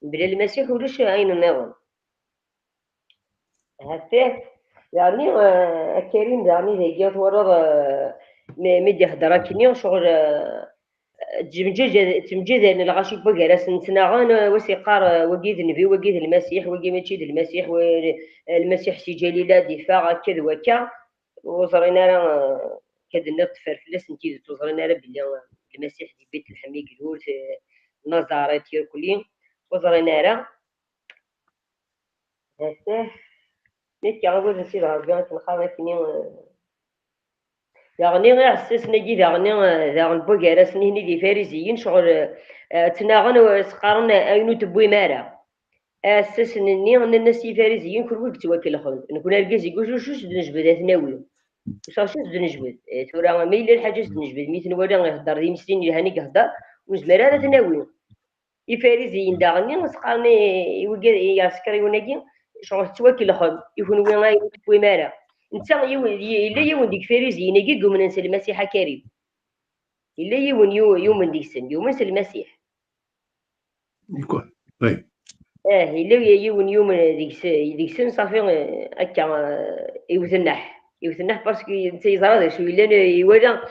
Mebla Lmasiḥ ulac ayen nniḍen. Hatah, yeɛni, eh, a Karim, yeɛni dagi twalaḍ, eh, mi, mi d-ihedder akkenni, ccɣel, eh, ttemǧiǧ-, ttemǧidalen lɣaci n wagar-asen, ttnaɣen, eh, wa s-iqqar, eh, wagi d nnbi, wagi d Lmasiḥ, wagi mačči d Lmasiḥ, wa, eh, Lmasiḥ si Ǧalila d-iffeɣ, akka d wakka. Ur ẓrin ara, eh, akka d-nniḍ teffer fell-asen tidet, ur ẓrin ara belli, eh, Lmasiḥ di Bit Lḥem i ilul, eh, Nazaret irkelli, ur ẓrin ara. Hatah, nekk awal n Sidi Ṛebbi akken xaḍ akkenni, eh, daɣen iɛessasen-agi daɣen, eh, daɣen n wagar-asen ihni d Ifariziyen, ccɣel, eh, ttnaɣen, eh, s-qqaren, eh, ayen ur tewwim ara. Aɛessasen-nni nnan-as i Ifariziyen, kenwi i yettwakellxen. Nekni argaz-agi ur s-d-nejbed ad t-nawi. Ur s-d-nejbed. Eh, tura, ma yella lḥaǧa ad s-d-nejbed, mi t-nwala ihedder d imesliyen yelhan i ihedder, ur nezmir ara ad t-nawi. Ifariziyen daɣen, s-qqaren i, i wigi, i yiɛsekriwen-agi, ccɣel tettwakellxem, i kenwi ayen ur tewwim ara. Netta yiwen, y-, yella yiwen deg Ifariziyen-agi i yumnen s Lmasiḥ a Karim. Yella yiwen yu-, yumen deg-sen, yumen s Lmasiḥ. D'accord. Oui. Ah, yella y-, yiwen yumen deg-s-, deg-sen, ṣafi, eh, akka, eh, iwet nneḥ. Iwet nneḥ parce que netta yeẓra d acu yellan, eh, iwala.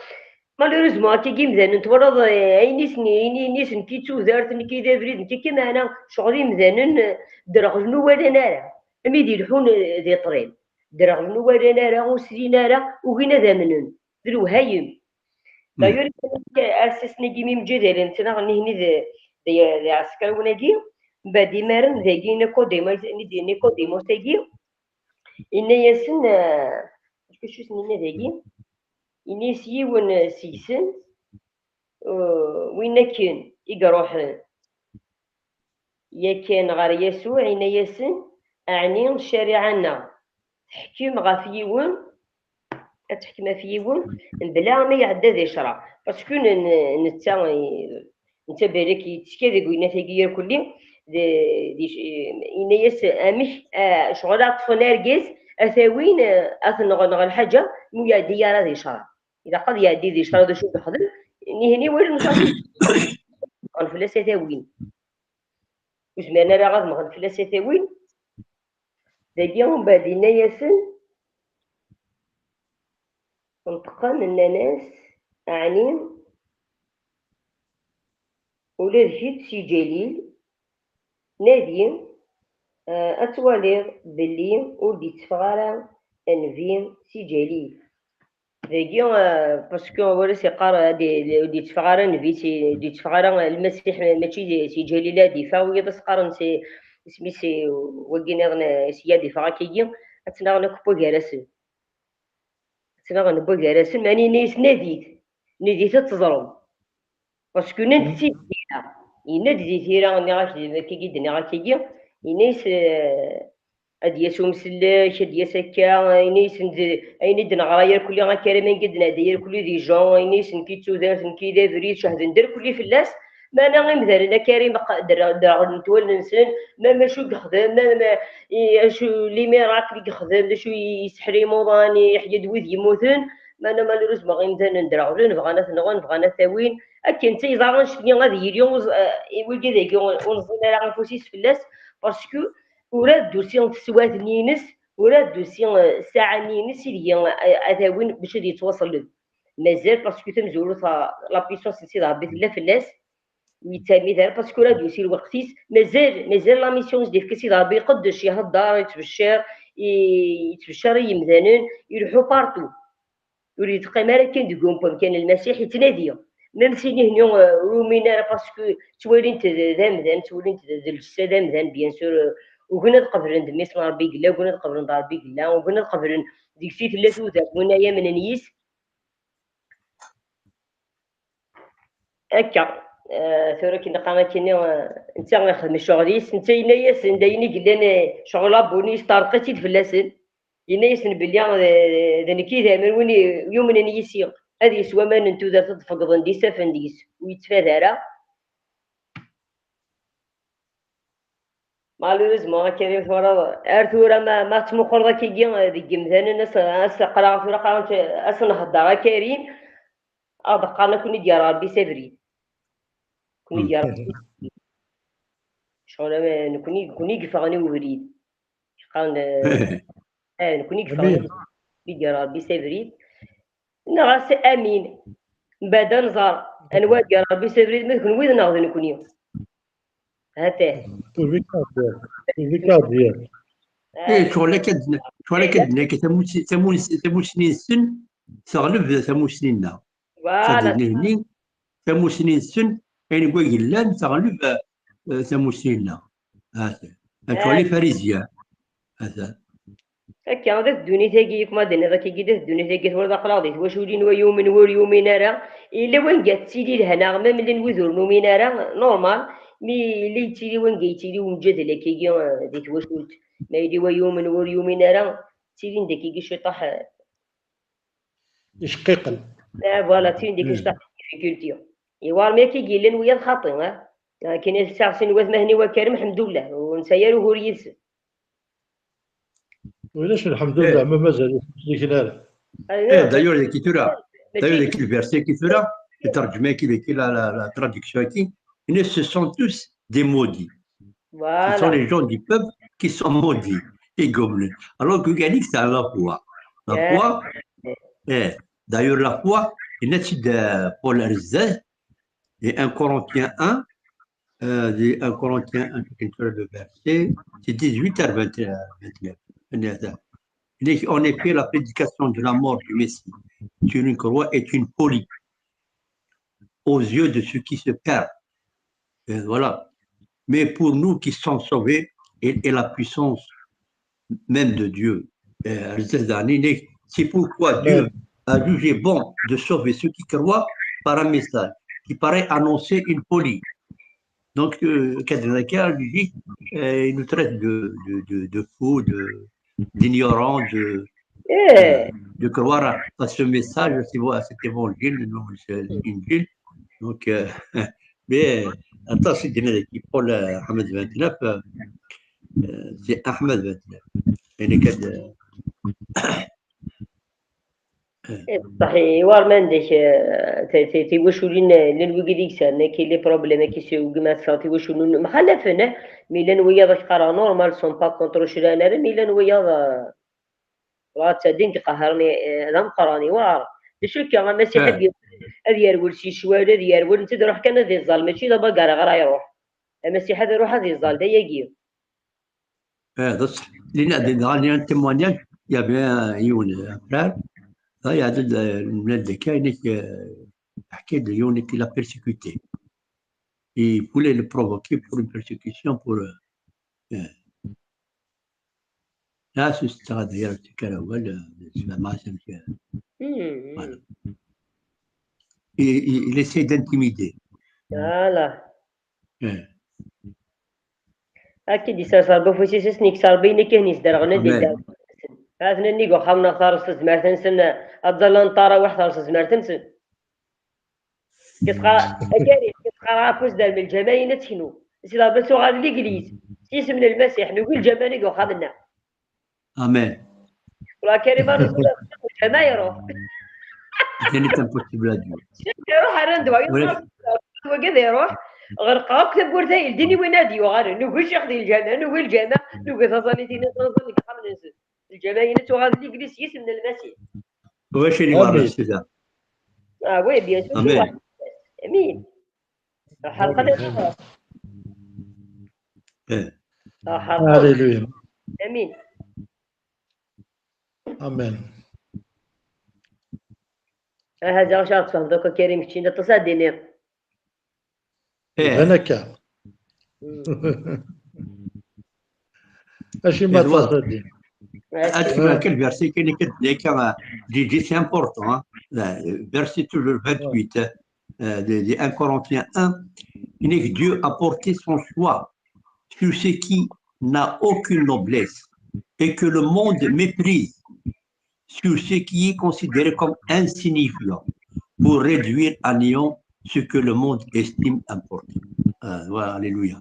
Malheureusement, akkagi imdanen twalaḍ, eh, ayen i sen-, ayen i sen-, nekki d tudert, nekki d abrid, nekki kan, meɛna ccɣel imdanen, eh, derɣlen ur walan ara. Am i d-ileḥḥun, eh, di ṭṭrad. Derɣlen ur walan ara, ur slin ara, ugin ad amnen. D lewhayem. D'ailleurs, aɛessasen-agi mi mǧidalen ttnaɣen nihni d, d, d iɛsekriwen-agi, mbeɛd imaren dagi Nikodimos, Nikodimos-agi, yenna-yasen, eh, acu i sen-yenna dagi? Ini-as yiwen seg-sen, eh, win akken i iruḥen yakan ɣer Yasuɛ, yenna-yasen, ɛni ccariɛa-nneɣ teḥkem ɣef yiwen, ad teḥkem ɣef yiwen, mebla ma iɛedda di ccreɛ? Parce que n-, n-, netta, netta balak yettekka deg winat-agi irkelli, d-, d-, yenna-yas, amek, ah, ccɣel ad ṭṭfen argaz, ad t-awin, ah, ad t-nɣen ɣer lḥaǧa, mi ur iɛeddi ara di ccreɛ. Ilaq ad iɛeddi di ccreɛ d acu i yexdem, nihni wali nxaṣi. Ɣen fell-as ad t-awin. Ur zmiren ara ad mɣen fell-as ad t-awin. Dagi umbeɛd inna-yasen, nṭeqqen, nnan-as, ɛni ula d kečč si Ǧalil, nadi, eh, ad twaliḍ belli ur d-itteffeɣ ara nnbi si Ǧalil. Dagi, eh, parce que awal as-iqqar, eh, di, di, ur d-itteffeɣ ara nnbi, si, ur d-itteffeɣ ara Lmasiḥ, mačči di, si Ǧalil ad d-iffeɣ, wiyaḍ as-qqaren si, isem-is, eh, wagi nniḍen, eh, si ad d-iffeɣ akkagi, ad tt-nɣen akk n wagar-asen. Ad tt-nɣen n wagar-asen, meɛna yenna-yas nadit, nadit ad teẓrem. Parce que nnan-d si tira, yenna-d di tira, nniɣ-ak d akkagi, d-nniɣ akkagi, yenna-yas, eh, ad d-yas umsellek, ad d-yas akka, yenna-yas d ayen i d-neɣra irkelli akka, ara ma ngi d-nɛedda irkelli di Jean, yenna-yas nekk i d tudert, nekk i d abrid, cehden-d irkelli fell-as, meɛna imdanen akka ara imeq-, derɣ-, derɣlen-t wallen-nsen, ma macu i yexdem, ma, ma, i, acu, les miracles i yexdem, d acu i yesseḥri imuḍan, i yeḥya-d wid yemmuten, meɛna malheureusement imdanen derɣlen, bɣan ad t-nɣen, bɣan ad t-awin. Akken d tayeḍ-a annect-nni ad yili uẓ-, eh, i wigi dagi ur, ur neẓẓin ara afus-is fell-as, parce que ur ad d-tusi teswiɛt-nni-ines, ur ad d-tusi, eh, ssaɛa-nni-ines ideg, eh, ad t-awin bac ad yettwaṣelleb. Mazal, parce que tamezwarut, eh, la puissance n Sidi Ṛebbi tella fell-as, ur yettamid ara, parce que ur ad d-yusi lweqt-is. Mazal, mazal la mission i s-d-yefka Sidi Ṛebbi, iqeddec, ihedder, yettbecciṛ, i, yettbecciṛ i yemdanen, ileḥḥu partout. Ur yettqim ara kan deg umkan n Lmasiḥ, yettnadi. Même si nihni, euh, ur yumin ara, parce que ttwalin-t d, d amdan, ttwalin-t d, d lǧessa d amdan, bien sûr, euh, ugin ad qeblen d mmi-s n Ṛebbi i yella, ugin ad qeblen d Ṛebbi i yella, ugin ad qeblen deg-s i tella tudert, win ay amnen yis. Akka, euh, tura akken nqan akkenni, euh, netta ixdem ccɣel-is, netta yenna-yasen d ayen i yellan, euh, ccɣel abuni yesṭerḍeq-itt-id fell-asen. Yenna-yasen belli, eh, d nekk i d aman win i-, yumnen yis-i, ad yeswa aman n tudert ad d-feggḍen d isaffen deg-s, ur yettfad ara. Malheureusement, a Karim, twalaḍ, ar tura ma, ma tettmuquleḍ akkagi, eh, deg yemdanen, as, as aql-aɣ tura qqaren-t, as nhedder a Karim, ad qqaren akk i d-yerr Rebbi s abrid. Akk i d-yerr Rebbi s abrid. Ccɣel, eh, nekni, nekni i yeffɣen i ubrid. Qqaren, eh, eh, nekni i yeffɣen i d-yerr Rebbi s abrid. Nniɣ-as amin. Mbeɛd ad nẓer anwa i d-yerr Rebbi s abrid, ma d kenwi neɣ d nekni. Hatah. Tura akka d-, tura akka d-, eh, ccɣel akka d-, ccɣel akka d-, akka tamusi-, tamusi-, tamusni-nsen teɣleb tamusni-nneɣ. Voilà. Tamusni-nsen, ayen n wagi yellan, teɣleb, eh, tamusni-nneɣ. Atan. Atan, les Parisiens. Atan. Akka, d at ddunit-agi, yakk ma d-tenniḍ akkagi, d at ddunit-agi, twalaḍ aql-aɣ di twaculin, wa yumen, wa ur yumin ara. Yella wanga tettili lehna, ma llan wid ur numin ara, normal. Mi yella yettili wanga yettili umǧadel akkagi, eh, di twacult. Ma yella wa yumen, wa ur yumin ara, ttilin-d akkagi ciṭaḥ, eh, iceqqiqen. Ah, voilà, ttilin-d akkagi ciṭaḥ difficulté. Iwa mi akka i yellan wiyaḍ xaṭi, ah. Akken i ssaɣsin watmaten-iw a Karim, ḥemdullah, ur nesɛi ara ugur yid-sen. Ulac, lḥemdullah, ma mazal ur ttmesliken ara. Eh, d'ailleurs, dagi tura, d'ailleurs, dagi le verset-agi tura, le terjema-agi, dagi la, la, la traduction-agi, ce sont tous des maudits. Ce sont les gens du peuple qui sont maudits et gomlin. Alors que Gallic, c'est la foi. La foi, eh, d'ailleurs, la foi, il y a de Paul Herzl, et un Corinthiens un, euh, de un Corinthiens un, le verset, c'est dix-huit à vingt, euh, vingt-neuf. En effet, la prédication de la mort du Messie sur une croix est une folie aux yeux de ceux qui se perdent. Et voilà. Mais pour nous qui sommes sauvés, elle est la puissance même de Dieu. Euh, c'est pourquoi Dieu a jugé bon de sauver ceux qui croient par un message qui paraît annoncer une folie. Donc, euh, Kadrika, lui dit, euh, il nous traite de, de, de, de fous, de, d'ignorants, de, de croire à, à ce message, à ce, à cet évangile, non, c'est l'Injil. Donc, euh, mais, attends, c'est Paul, euh, Ahmed vingt-neuf, euh, euh, c'est Ahmed vingt-neuf. Et les gars de, Eh, ṣṣeḥ, iwar ma ndek, eh, ti-, ti-, tiwaculin, eh, llan wigi d igsan, akki les problèmes, akki s ugma tsaɣ tiwaculin mxalafen, eh, mi llan wiyaḍ ak qqareɣ normal, sont pas contre cran ara, mi llan wiyaḍ, eh, la ttadin iqehren, eh, d ameqqran, iwar. D acu akka, amasiḥ ad yer-, ad yerwel si ccwal, ad yerwel, netta ad iruḥ kan ad iẓẓal, mačči d abagar ara iruḥ. Amasiḥ ad iruḥ ad iẓẓal, d ayagi. Eh, d ṣṣeḥ. Lina, dɣa, il y a un témoignage, il y avait un, yiwen, un frère, dɣa yeɛdel, eh, mlal d akka, inek, eh, ḥkay-d yiwen qui l'a persécuté. Il voulait le provoquer pour une persécution, pour, euh, euh, là, c'est ça, d'ailleurs, c'est qu'à la voile, euh, c'est la masse, euh, voilà. Il, il, il essaie d'intimider. Voilà. Eh. Akka i d-isers Rebbi ufus-is, ad sen-ikkes Rebbi ayen akka i ten-isderɣen, ad Amen. Idder. Atnan nnig uxxam-nneɣ, tares tezmert-nsen, ad ẓallen ṭṭarawiḥ, tares tezmert-nsen. Kisqa, akari, kisqa ɣef usderm lǧamayin ad teknu. Si Rebbi ad tuɣal legliz. S yisem n Lmasiḥ, nugi lǧaman deg uxxam-nneɣ. Amen. Wala Karim, ar lǧaman iruḥ. Rien n'est impossible à Dieu. Iruḥ ar anda, wagi ad iruḥ. Ɣelqeɣ akk tawwurt-a, yeldin i win ad yuɣalen. Nugi ccix di lǧaman, nugi lǧaman, nugi taẓallit-ines, taẓallit deg uxxam-nsen. Lǧaman-ines tuɣal d legliz s yisem n Lmasiḥ. Wacu i iwɛer Amen. Sida? Ah oui, bien sûr. Amen. Amin. Ḥerqen. Eh. Alléluia. Amin. Amen. Aha, ziɣ acu ara tfehmeḍ akk a Karim, keččini aṭas ad d-tiniḍ. Eh. Iban akka. Mm. Acimi aṭas ad d-tiniḍ? Ad tekmel kan verset kan akka, Gigi, c'est important, hein. Là, verset toujours vingt-huit, euh, de, de un Corinthiens un, il dit que Dieu a porté son choix sur ce qui n'a aucune noblesse et que le monde méprise, sur ce qui est considéré comme insignifiant, pour réduire à néant ce que le monde estime important. Euh, voilà, alléluia.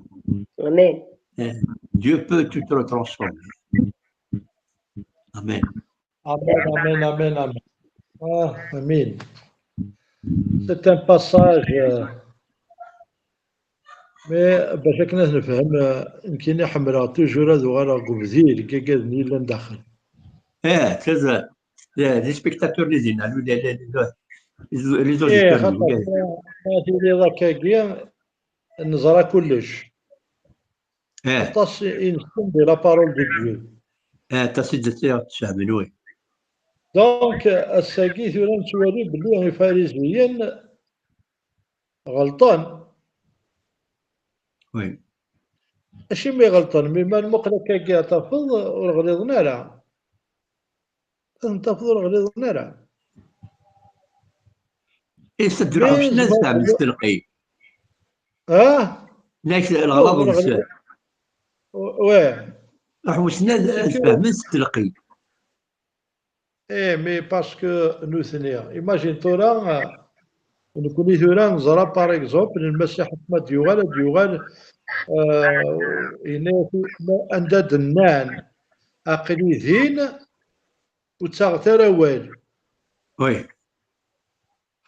Amen. Euh, Dieu peut tout transformer. Amen. Amen, amen, amen, amen. Ah, amen. C'est un passage, euh, mais bac akken ad nefhem, euh, nekkini ḥemmleɣ toujours ad uɣaleɣ deg ubdil, deg wigad-nni yellan daxel. Eh, c'est ça. Les, les spectateurs, les, les, les, les, les auditeurs, eh, xaṭer, ma, ma tiliḍ akkagi, neẓra kullec. Eh. Aṭas i, i nessen di la parole de Dieu. Eh, aṭas i d-, tfehmen, oui. Donc, ass-agi tura nettwali belli ifariziyen ɣelṭen. Oui. Acimi ɣelṭen? Mi ma nmuqel akkagi ad tafeḍ ur ɣliḍen ara. Ad ten-tafeḍ ur ɣliḍen ara. Is d-ruḥ usnad fehmem s telqey. Ah? Lak leɣlaḍ nsen. Ouais. Ruḥ usnad fehmem s telqey. Eh, mais parce que nutni, imagine tura, nekkni tura neẓra, par exemple, Lmasiḥ ma d-yuɣal, ad d-yuɣal, euh, yenna-yak, anda d-nnan, aql-i din, ur ttaɣet ara awal. Oui.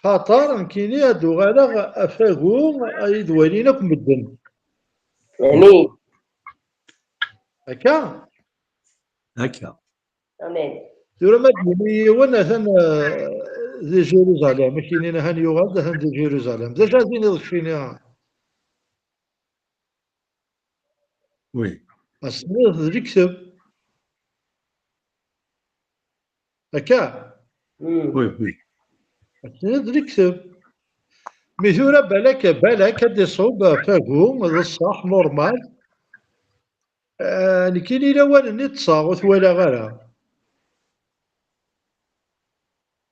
Xaṭer nekkini ad uɣaleɣ afagu ay d-walin akk medden. Amin. Akka? Akka. Amin. Tura ma d-yini yiwen atan, eh, di Jérusalem, ad k-yinin ahan yuɣal-d atan di Jérusalem. D acu ad tiniḍ keččini? Oui. Ad s-tiniḍ d lekteb. Akka? Oui, oui. Ad s-tiniḍ d lekteb. Mi tura balak, balak ad d-iṣub fagu, d ṣṣeḥ, normal. Eh, nekkini lawan-nni ṭṭseɣ, ur t-walaɣ ara.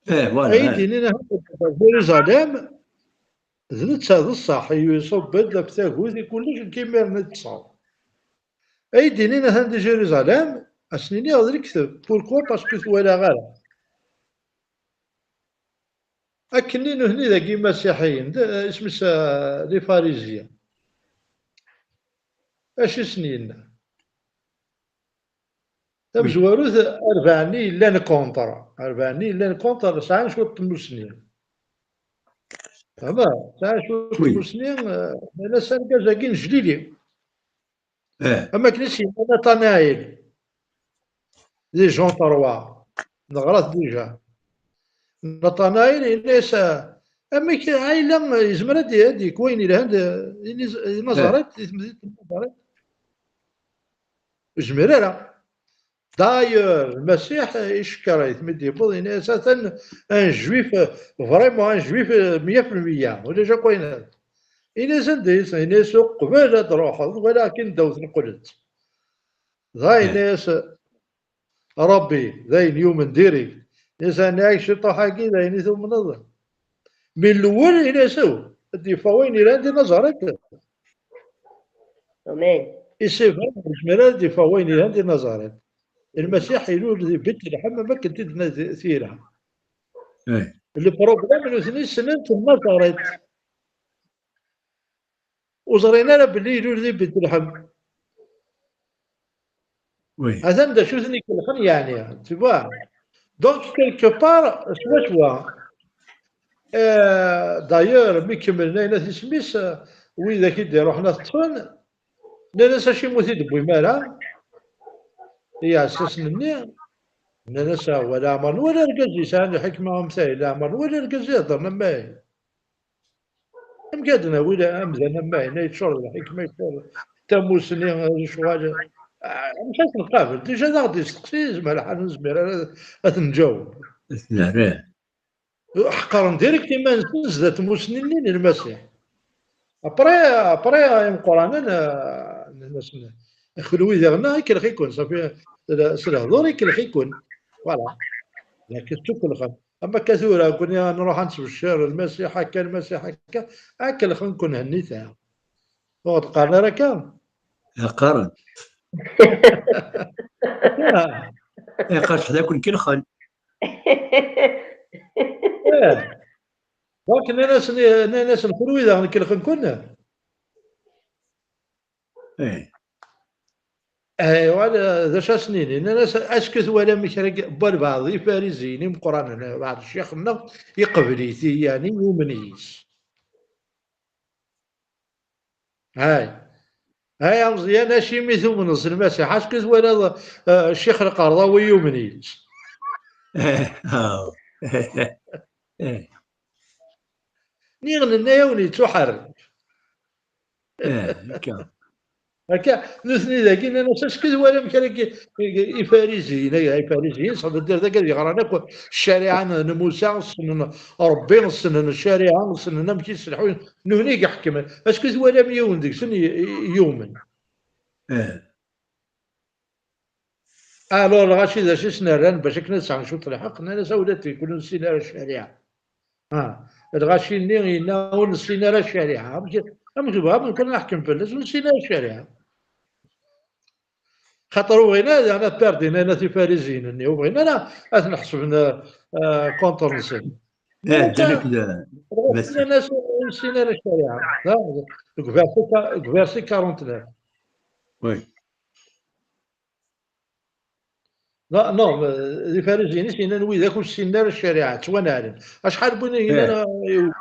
Eh, voilà, ay d-inin ahat Jérusalem, d netta d ṣṣeḥ, iṣubb-d ɣef tagut i kullec, nekk imiren i ṭṭseɣ. Ay d-inin atan di Jérusalem, ad s-nini d lekteb. Pourquoi? Parce que ur t-walaɣ ara. Akken i nutni dagi imasiḥiyen, d, isem-is, eh, les pharisiens. Acu i sen-yenna? Tamezwarut, rebɛa-nni yellan contre. Rebɛa-nni yellan contre, sɛan cwiṭ n tmussni. Fehmeḍ? Sɛan cwiṭ n tmussni, eh, nnan-as argaz-agi n Jlili. Am akken i s-yenna Nathanaël. Di Jean trois. Neɣra-t déjà. Nathanaël yenna-as, ah, amek, ah, yella yezmer ad d-, ad d-yekk wayen yelhan d, i Niz-, i Nazaret, di temdint n Nazaret? Ur yezmir ara. D'ailleurs, Lmasiḥ icekkeṛ-it mi d-yewweḍ, yenna-as, atan un juif, vraiment un juif, meyya fi lmeyya, ulac akk ayen. Yenna-as, anda-t? Yenna-as, uqbel ad d-truḥeḍ, walakin ddaw tneqlet. Dɣa yenna-as, Ṛebbi, d ayen yumen direct. Yenna-as, ɛni ciṭuḥ-agi d ayen i tumneḍ? Mi lwel, yenna-as, aw, ad d-yeffeɣ wayen yelhan di Nazaret. Amen. I c'est vrai, ur yezmir ara ad d-yeffeɣ wayen yelhan di Nazaret. Lmasiḥ ilul di Bit Lḥem, am akken t-id-tenna tira. Le problème, nutni ssnen-t Nazaret. Ur ẓrin ara belli ilul di Bit Lḥem. Atan d acu ten-ikellxen, yeɛni, tu vois. Donc, quelque part, swaswa. Eh, d'ailleurs, mi kemmlen ayen at isem-is, eh, widak i d-iruḥen ad t-ṭṭfen, nnan-as, acimi ur t-id-tewwim ara i yiɛessasen-nni? Nnan-as, ah, wa leɛmer nwala argaz yesɛan lḥikma am tayi, leɛmer nwala argaz iheddren am wayen. Amek ad d-nawi la-, amdan am wayen, yeččur d lḥikma, yeččur d tamusni, lecɣal? Ah, amek ad t-nqabel? Déjà, ad aɣ-d-yesteqsi, yezmer lḥal ur nezmir ara ad t-nǧaweb. Ḥeqren direct iman-nsen zdat tmusni-nni n Lmasiḥ. Après, après, imeqqranen, ah, nnan-asen, kenwi diɣen, ikellex-iken, ṣafi, s lehdur ikellex-iken. Voilà. Lakin tettukellxem. Am akka tura, nekkni ad nruḥ ad nettbeccir Lmasiḥ akka, Lmasiḥ akka, ad kellxen-ken hennit-a. Ur ɣ-d-qqaren ara akka? Qqaren. Iqerḥ d akun kelxen. Eh. Donc, nnan-asen, nnan-asen, kenwi daɣen kelxen-ken? Eh. Eh, wa-, d acu as-nini? Nnan-as, est-ce que twalam kra n walbeɛḍ ifariziyen imeqqranen, beɛḍ ccix-nneɣ, iqbel-it, yeɛni yumen yis? Hay. Hay, a Meẓyan, acimi tumneḍ s Lmasiḥ? Est-ce que twalaḍ, eh, ccix Lqerḍawi yumen yis? Eh, ah. Eh. Nniɣ, nenna-yawen yettuḥerrek. Eh, akka. Akka, nutni dagi nnan-as, est-ce que twalam kra n ifariziyen, ay, ifariziyen, ça veut dire d agad yeɣran akk ccariɛa n, n Musa, ssnen Ṛebbi, ssnen ccariɛa, ssnen amek i selḥun, nutni i iḥekmen. Est-ce que twalam yiwen deg-sen i, i, i yumen? Eh. Alors, lɣaci d acu i sen-rran bac akken ad sɛun cwiṭ lḥeqq, nnan-as, a ula d tikkelt ur nessin ara ccariɛa. Ah, lɣaci-nni yenna ur nessin ara ccariɛa. Amek, amek tebɣam nekkni ad neḥkem fell-as ur nessin ara ccariɛa? Xaṭer ur bɣin ara ad perdin ayen at ifariziyen-nni, ur bɣin ara ad ten-ḥesben, eh, contre-nsen. Eh, ddan akk d, nnan-as ur nessin ara ccariɛa. Da, deg verset ka-, deg verset quarante-neuf. Oui. Non, non, d ifariziyen i s-yennan widak ur ssinen ara ccariɛa, ttwanɛlen. Acḥal n win i yennan, eh, iw-,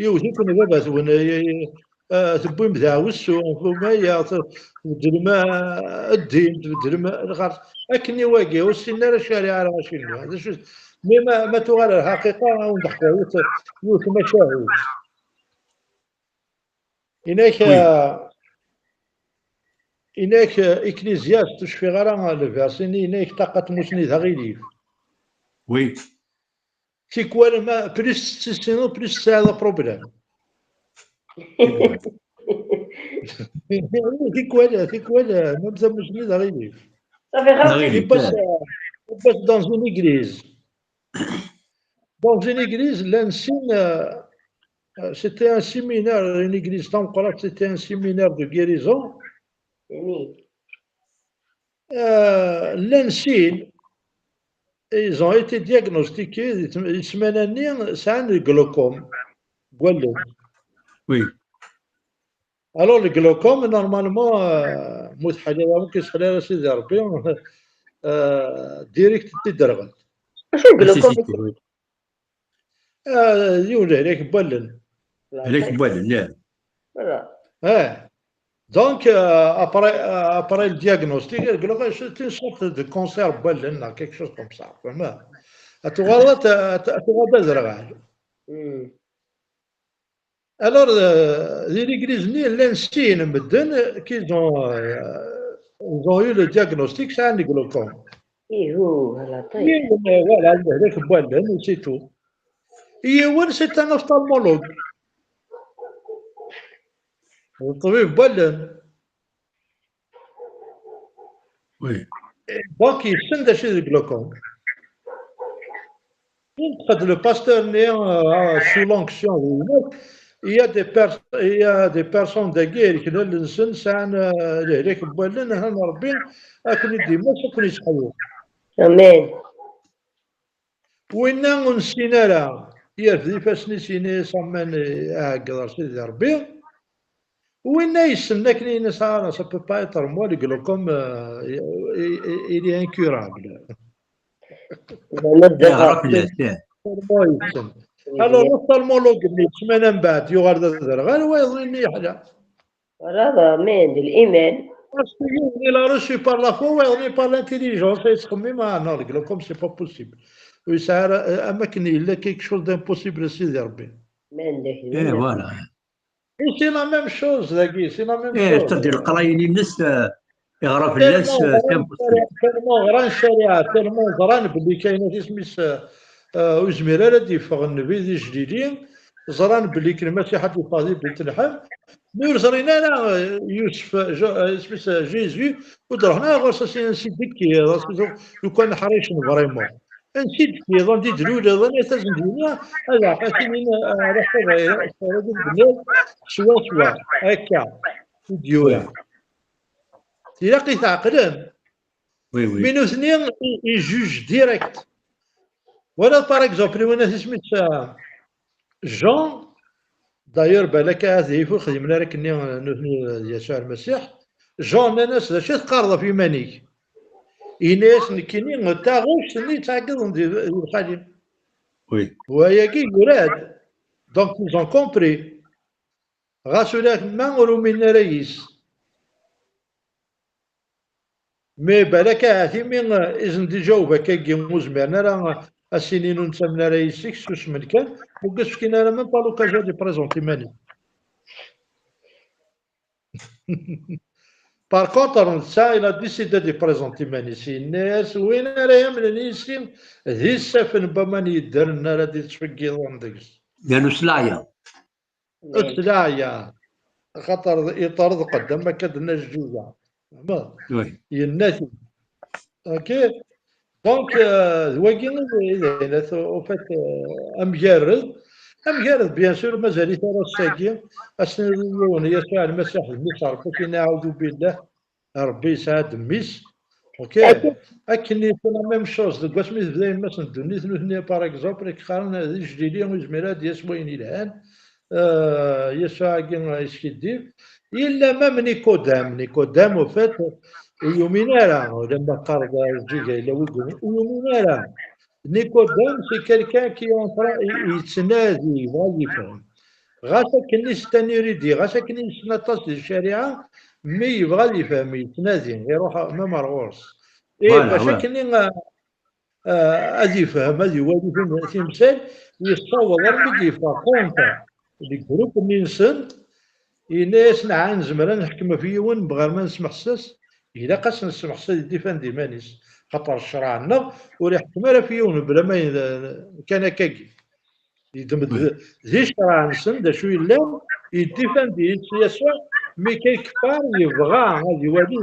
iwet-iken baba-twen, eh, eh, tewwim deɛwessu, tewwim aya, t-, tbeddlem, eh, ddin, tbeddlem lxers. Akken i wagi, ur ssinen ara ccariɛa ara acinna. D acu, mi ma, ma tuɣal lḥaqiqa, ad wen-d-ḥkiɣ yiwet, yiwet tmacahut. Inak, euh, inak, euh, Ecclésiaste, ur cfiɣ ara le verset-nni, inak ṭaqa tmusni d aɣilif. Oui. Tikwal, ma, plus tettessineḍ, plus tesɛiḍ problème. Tikwal, tikwal, même tamusni d aɣilif. صافي، خلاص. Il passe, euh, il passe dans une église. Dans une église, llan sin, euh, euh, c'était un séminaire, une église tameqqrant, c'était un séminaire de guérison. Euh, llan sin, ils ont été diagnostiqués, di tm-, di ssmana-nni sɛan le glaucome, deg wallen. Oui. Alors, le glaucome, normalement, euh, mu tḥelliḍ, amek i seḥla ara Sidi Ṛebbi, euh, direct d tiderɣelt. Acu n Glaucome? Ah, yiwen lehlak n wallen. Lehlak n wallen, ya. Voilà. Eh. Donc, euh, après, euh, après le diagnostic, le glaucome, c'est une sorte de cancer n wallen, quelque chose comme ça. Vraiment. Atuɣaleḍ ad tuɣaleḍ d aderɣal. Hmm. Alors, euh, di l'église-nni llan sin medden qu'ils ont, euh, ils ont eu le diagnostic, c'est un glaucome. Ihu, voilà, طيب. Yiwen, euh, voilà, lehlak n wallen, c'est tout. Yiwen, c'est un ophtalmologue. Ṭṭbib n wallen. Oui. Donc, yessen d acu d glaucome. Quand le pasteur-nni, euh, sous l'onction, il y a des, per il y a des personnes dagi, lehlak n wallen, sɛan, euh, lehlak n wallen, ahan Rebbi, ad ken-id-immes, ad ken-isseḥyu. Amen. Winna ur nessin ara, yerfed ifassen-is, yenna-yas aman, ɛeggeḍ ar Sidi Rebbi. Winna yessen akken yenna-yas, ah, ça peut pas être moi, le glaucome, euh, il, il, il est incurable. Vraiment, Yeɣra fell-as, ya. Tellement yessen. Alors, l'ophtalmologue-nni, ssmana mbeɛd, yuɣal d aderɣal, wayeḍ-nni yeḥla. Voilà, amen, d liman. Parce que il a reçu par la foi, wayeḍ-nni par l'intelligence, yettxemmim, ah non, le glaucome, c'est pas possible. Ur yesɛi ara, am akken yella quelque chose d'impossible, Sidi Rebbi. Amen, d Eh, voilà. Et c'est la même chose, dagi, c'est la même Eh, chose. c'est-à-dire, leqraya-nni-ines, eh, yeɣra fell-as, eh, c'est impossible. Tellement ẓran ccariɛa, tellement ẓran belli kayen isem-is, eh, ur yezmir ara ad d-yeffeɣ nnbi d ijlili, ẓran belli kan Lmasiḥ ad d-yeffeɣ di Bethlehem, mi ur ẓrin ara, eh, Yusef, Jo- eh, isem-is, eh, Jésus, ur d-ruḥen ara ɣur-s, as-inin ansi d-tekkiḍ, as-inin lukan ḥricen vraiment. Ansi d-tekkiḍ, anda i d-tluleḍ, anda i tasen-d-yini, ad aɣ-as-inin, eh, ruḥ ad, eh, ad, swaswa, akka i d-yura. Ilaq i tɛeqlem. Oui, oui. Mais nutni, i, i juge direct. Voilà, par exemple, win isem-is, euh, Jean, d'ailleurs, balak ahat d ayeffus ur xdimen ara akken-nni, euh, nutni, euh, d Yasuɛ Lmasiḥ. Jean, nnan-as, d acu i teqqareḍ ɣef yiman-ik? Yenna-yas, nekkini d taɣect-nni yettɛeggiḍen di, di lxali. Oui. Wayagi yura-d. Donc, ils ont compris. Ɣas ula ma ur uminen ara yis. Mais balak ahat imi, eh, i sen-d-iǧaweb akkagi, ur zmiren ara, eh, ad s-inin ur nettamen ara yis-k, susmen kan, ur as-fkin ara même pas l'occasion de présenter iman-is. Par contre, netta, il a décidé de présenter iman-is. Yenna-yas, win ara yamnen yis-i, d isaffen n waman yeddren ara d-yettfeggiḍen deg-s. Yernu s leɛya. S leɛya. Axaṭer iṭerḍeq-d am akka d-nna Jǧuǧa. Tfehmeḍ? Oui. Yenna-t-id. Ok. Donc, euh, d wagi i d, i d ayen, au fait, euh, amgarred. Amgarred, bien sûr, mazal-it ara ass-agi. Ass-nni yiwen, Yasuɛ Lmasiḥ d mmi-s n Ṛebbi, akken aɛudu billah, Ṛebbi yesɛa-d mmi-s. Ok. Akken i la même chose, deg wasmi tebda yemma-s n ddunit, nutni, par exemple, i qqaren d ijlili, ur yezmir ad d-yas wayen yelhan. Euh, Yasuɛ-agi yeskiddib. Yella même Nicodème. Nicodème, au fait, ur yumin ara. Ulamma qqareḍ d ajeǧǧig, yella wigum, ur yumin ara. Nicodème, c'est quelqu'un qui est en train, i- yettnadi, yebɣa ad yefhem. Ɣas akken i s-, taniridi, ɣas akken yessen aṭas di ccariɛa, mi yebɣa ad yefhem, yettnadi, iruḥ même ar ɣur-s. Eh, Voilà, bac voilà. akken i, eh, eh, ad yefhem, ad iwali tim-, timsal, yessaweḍ armi d-yeffeɣ contre deg groupe-nni-nsen, yenna-yasen, ah, nezmer ad neḥkem ɣef yiwen, bɣar ma nesmeḥses, ilaq ad s-nesmeḥses ad idifan d iman-is. Xaṭer ccṛeɛ-nneɣ ur iḥekkem ara ɣef yiwen, bla ma y-, kan akkagi. Yeddem-d Oui. d, di ccṛeɛ-nsen, d acu yellan, yeddifan di Yasuɛ, mi quelque part yebɣa ad iwali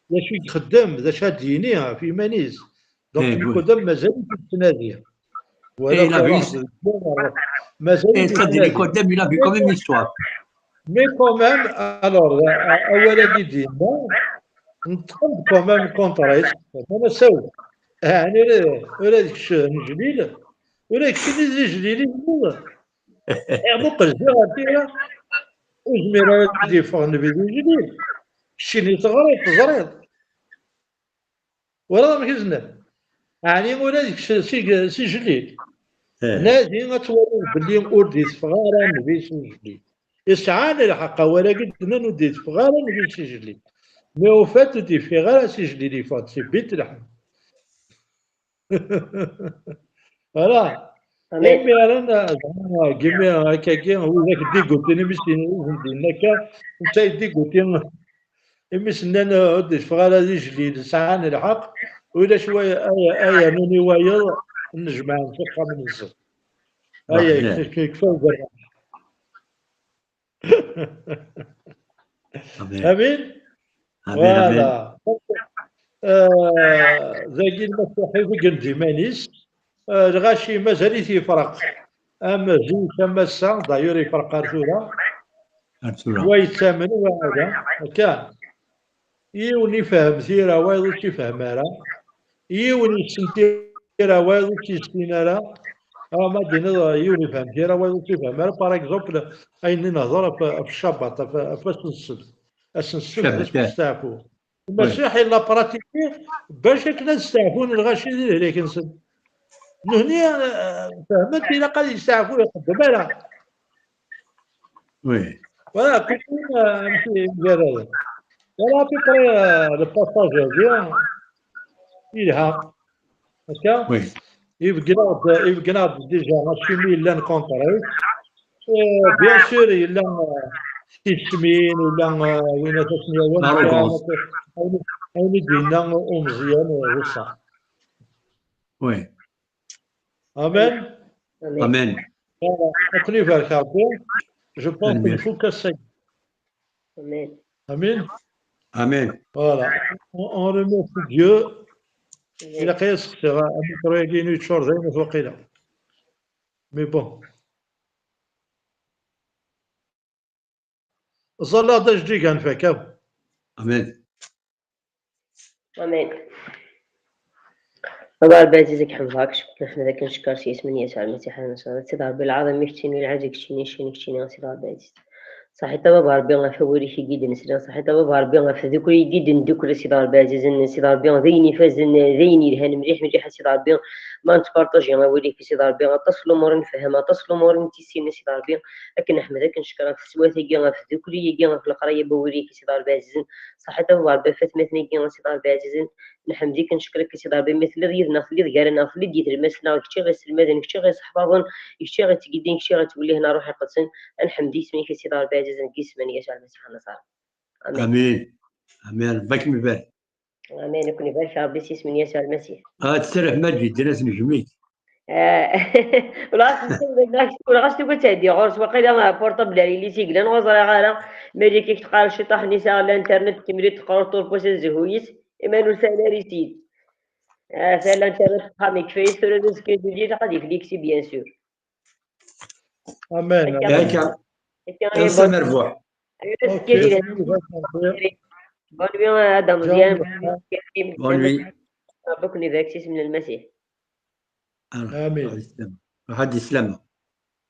d acu i ixeddem, d acu ad d-yini ɣef yiman-is. Donc, Eh, oui. Nicodème mazal-it yettnadi. Eh, il avait une- Mazal-it Eh, c'est-à-dire, yettnadi. Nicodème, il avait quand même une histoire. Mais quand même, alors, a- a- awal-agi d-yenna, neṭṭqen-d quand même contre-s, ma nessaw, ɛni ula, ula d kečč n Jlil, ula d kečč d Ijlil i tenniḍ. Eh, muqel ziɣ ar tira, ur zmir ara ad d-yeffeɣ nnbi d Ijlil. Keččini teɣriḍ, teẓriḍ. Twalaḍ amek i s-nnan? Ɛni ula d kečč si, si, si jellil? Nadi ad twaliḍ belli ur d-iteffeɣ ara nnbi si jellil. Isɛan lḥeqq, awal-agi d-nnan ur d-iteffeɣ ara nnbi si jellil. Mais au fait ur d-yeffiɣ ara si jellil, yeffeɣ-d si bit lḥem. Voilà. Imiren, zɛama, gimi akkagi, widak d-igutin, imi s-yenna akka, netta i d-igutin, imi s-nnan, ur d-yeffeɣ ara di jellil, sɛan lḥeqq, ulac wa, ay, ay, rnun i wayeḍ, nnejmaɛen s uxxam-nsen. Aya, yekfa uberraḥ. Amin. Amin. Amin, amin. Voilà. Donc, euh, dagi lmasiḥi deg-n d iman-is, euh, lɣaci mazal-it yefreq. Am zik, am ass-a, d'ailleurs yefreq ar tura. Ar tura. Wa yettamen, wa ala. Akka. Yiwen ifhem tira, wayeḍ ur tt-ifhem ara. Yiwen yessen tira, wayeḍ ur tt-yessin ara. Ah, ma d-tiniḍ, yiwen ifhem tira, wayeḍ ur tt-ifhem ara. Par exemple, ayen i nehḍer ɣef, ɣef ccabaṭ, ɣef, ɣef wass n ssebt. Ass n ssebt, ass n steɛfu. Lmasiḥ illa pratiki bac akken ad steɛfun lɣaci di lehlak-nsen. Nehni, eh, fehmet, ilaq ad yesteɛfu, iqeddem ara. Oui. Voilà, kullin, euh, amek i mgaraden. Voilà, à peu près, euh, le passage-agi, yelha. Akka? Oui. Ibeggen-aɣ-d, ibeggen-aɣ-d déjà acimi yellan contre-it. Euh, bien sûr, yella, euh, tismin, yella, euh, win ad asen-yawin, ayen, ayen i d-yenna umeẓyan, euh, d ṣṣeḥ. Oui. Amen. Amen. Voilà. Akken ibarek Rebbi, je pense nfuk ass-agi. Amen. Amen. Amen. Voilà. On, on remercie Dieu. Ilaq-iyi ad sexsiɣ amikru-agi-inu yeččur d ayen waqila. Mais bon. Ẓẓalleɣ-d ajeǧǧig ad nfak akk. Amen. Amen. Baba Rebbi ɛziz, ad k-ḥemdeɣ, ad k-cukkeɣ, ad k-neckeṛ s yisem n Yasuɛ Lmasiḥ ad nṣelli. Sidi Rebbi lɛaḍim, i keččini lɛaǧ, i keččini cci, i keččini a Sidi Rebbi ɛziz. Ṣaḥit a Baba Rebbi ɣef wawal-ik i yi-d-nesla, ṣaḥit a Baba Rebbi ɣef tdukli i yi-d-neddukel a Sidi Rebbi ɛzizen, Sidi Rebbi d ayen ifazen, d ayen yelhan mliḥ mliḥ a Sidi Rebbi. Ma nettparṭaji awal-ik a Sidi Rebbi, aṭas n lumuṛ i nefhem, aṭas n lumuṛ i nettissinen a Sidi Rebbi, ad k-neḥmed, ad k-neckeṛ ɣef teswiɛt-agi, ɣef tdukli-agi, ɣef leqraya n wawal-ik a Sidi Rebbi ɛzizen. Ṣaḥit a Baba Rebbi ɣef watmaten-agi a Sidi Rebbi ɛzizen. Nḥemd-ik, neckeṛ-ik a Sidi Rebbi, mi telliḍ yid-neɣ, telliḍ gar-aneɣ, telliḍ d yidrimen-nneɣ, kečč i ɣ-iselmaden, kečč i ɣ-iseḥfaḍen, kečč i ɣ-ittgidin, kečč i ɣ-ittwellin ar Ṛṛuḥ Iqedsen. Ad nḥemd isem-ik a Sidi Ṛebbi ɛzizen, deg yisem n Yasuɛ Lmasiḥ ad nṣar. Amin. Amin. Amin. Rebbi ad kem-ibarek. Amin. Ad ken-ibarek Ṛebbi s yisem n Yasuɛ Lmasiḥ. Ad tserrḥem a ǧidden, ad t-nejjem-ik. Ah, wala ɣas tura ad tɛeddi ɣur-s, waqila portable ar yelli-s i yellan, ur ẓriɣ ara. Ma d-ik teqqar ciṭaḥ-nni sɛiɣ l'internet, tkemmel-it teqqar ur turpus azehhu-is, iman ur sɛin ara isid. Ah, sɛiɣ l'internet deg uxxam, yekfa-yas tura d azekka d ilaq ad ifliksi, bien sûr. Amen. Akka. Akka. Akka. Ass amerbuḥ. Azekka di la. Bonne nuit, Adam Meziane. Bonne nuit. Rebbi ad ken-ibarek s yisem n Lmasiḥ. Amin. Ruḥ ad d-islama.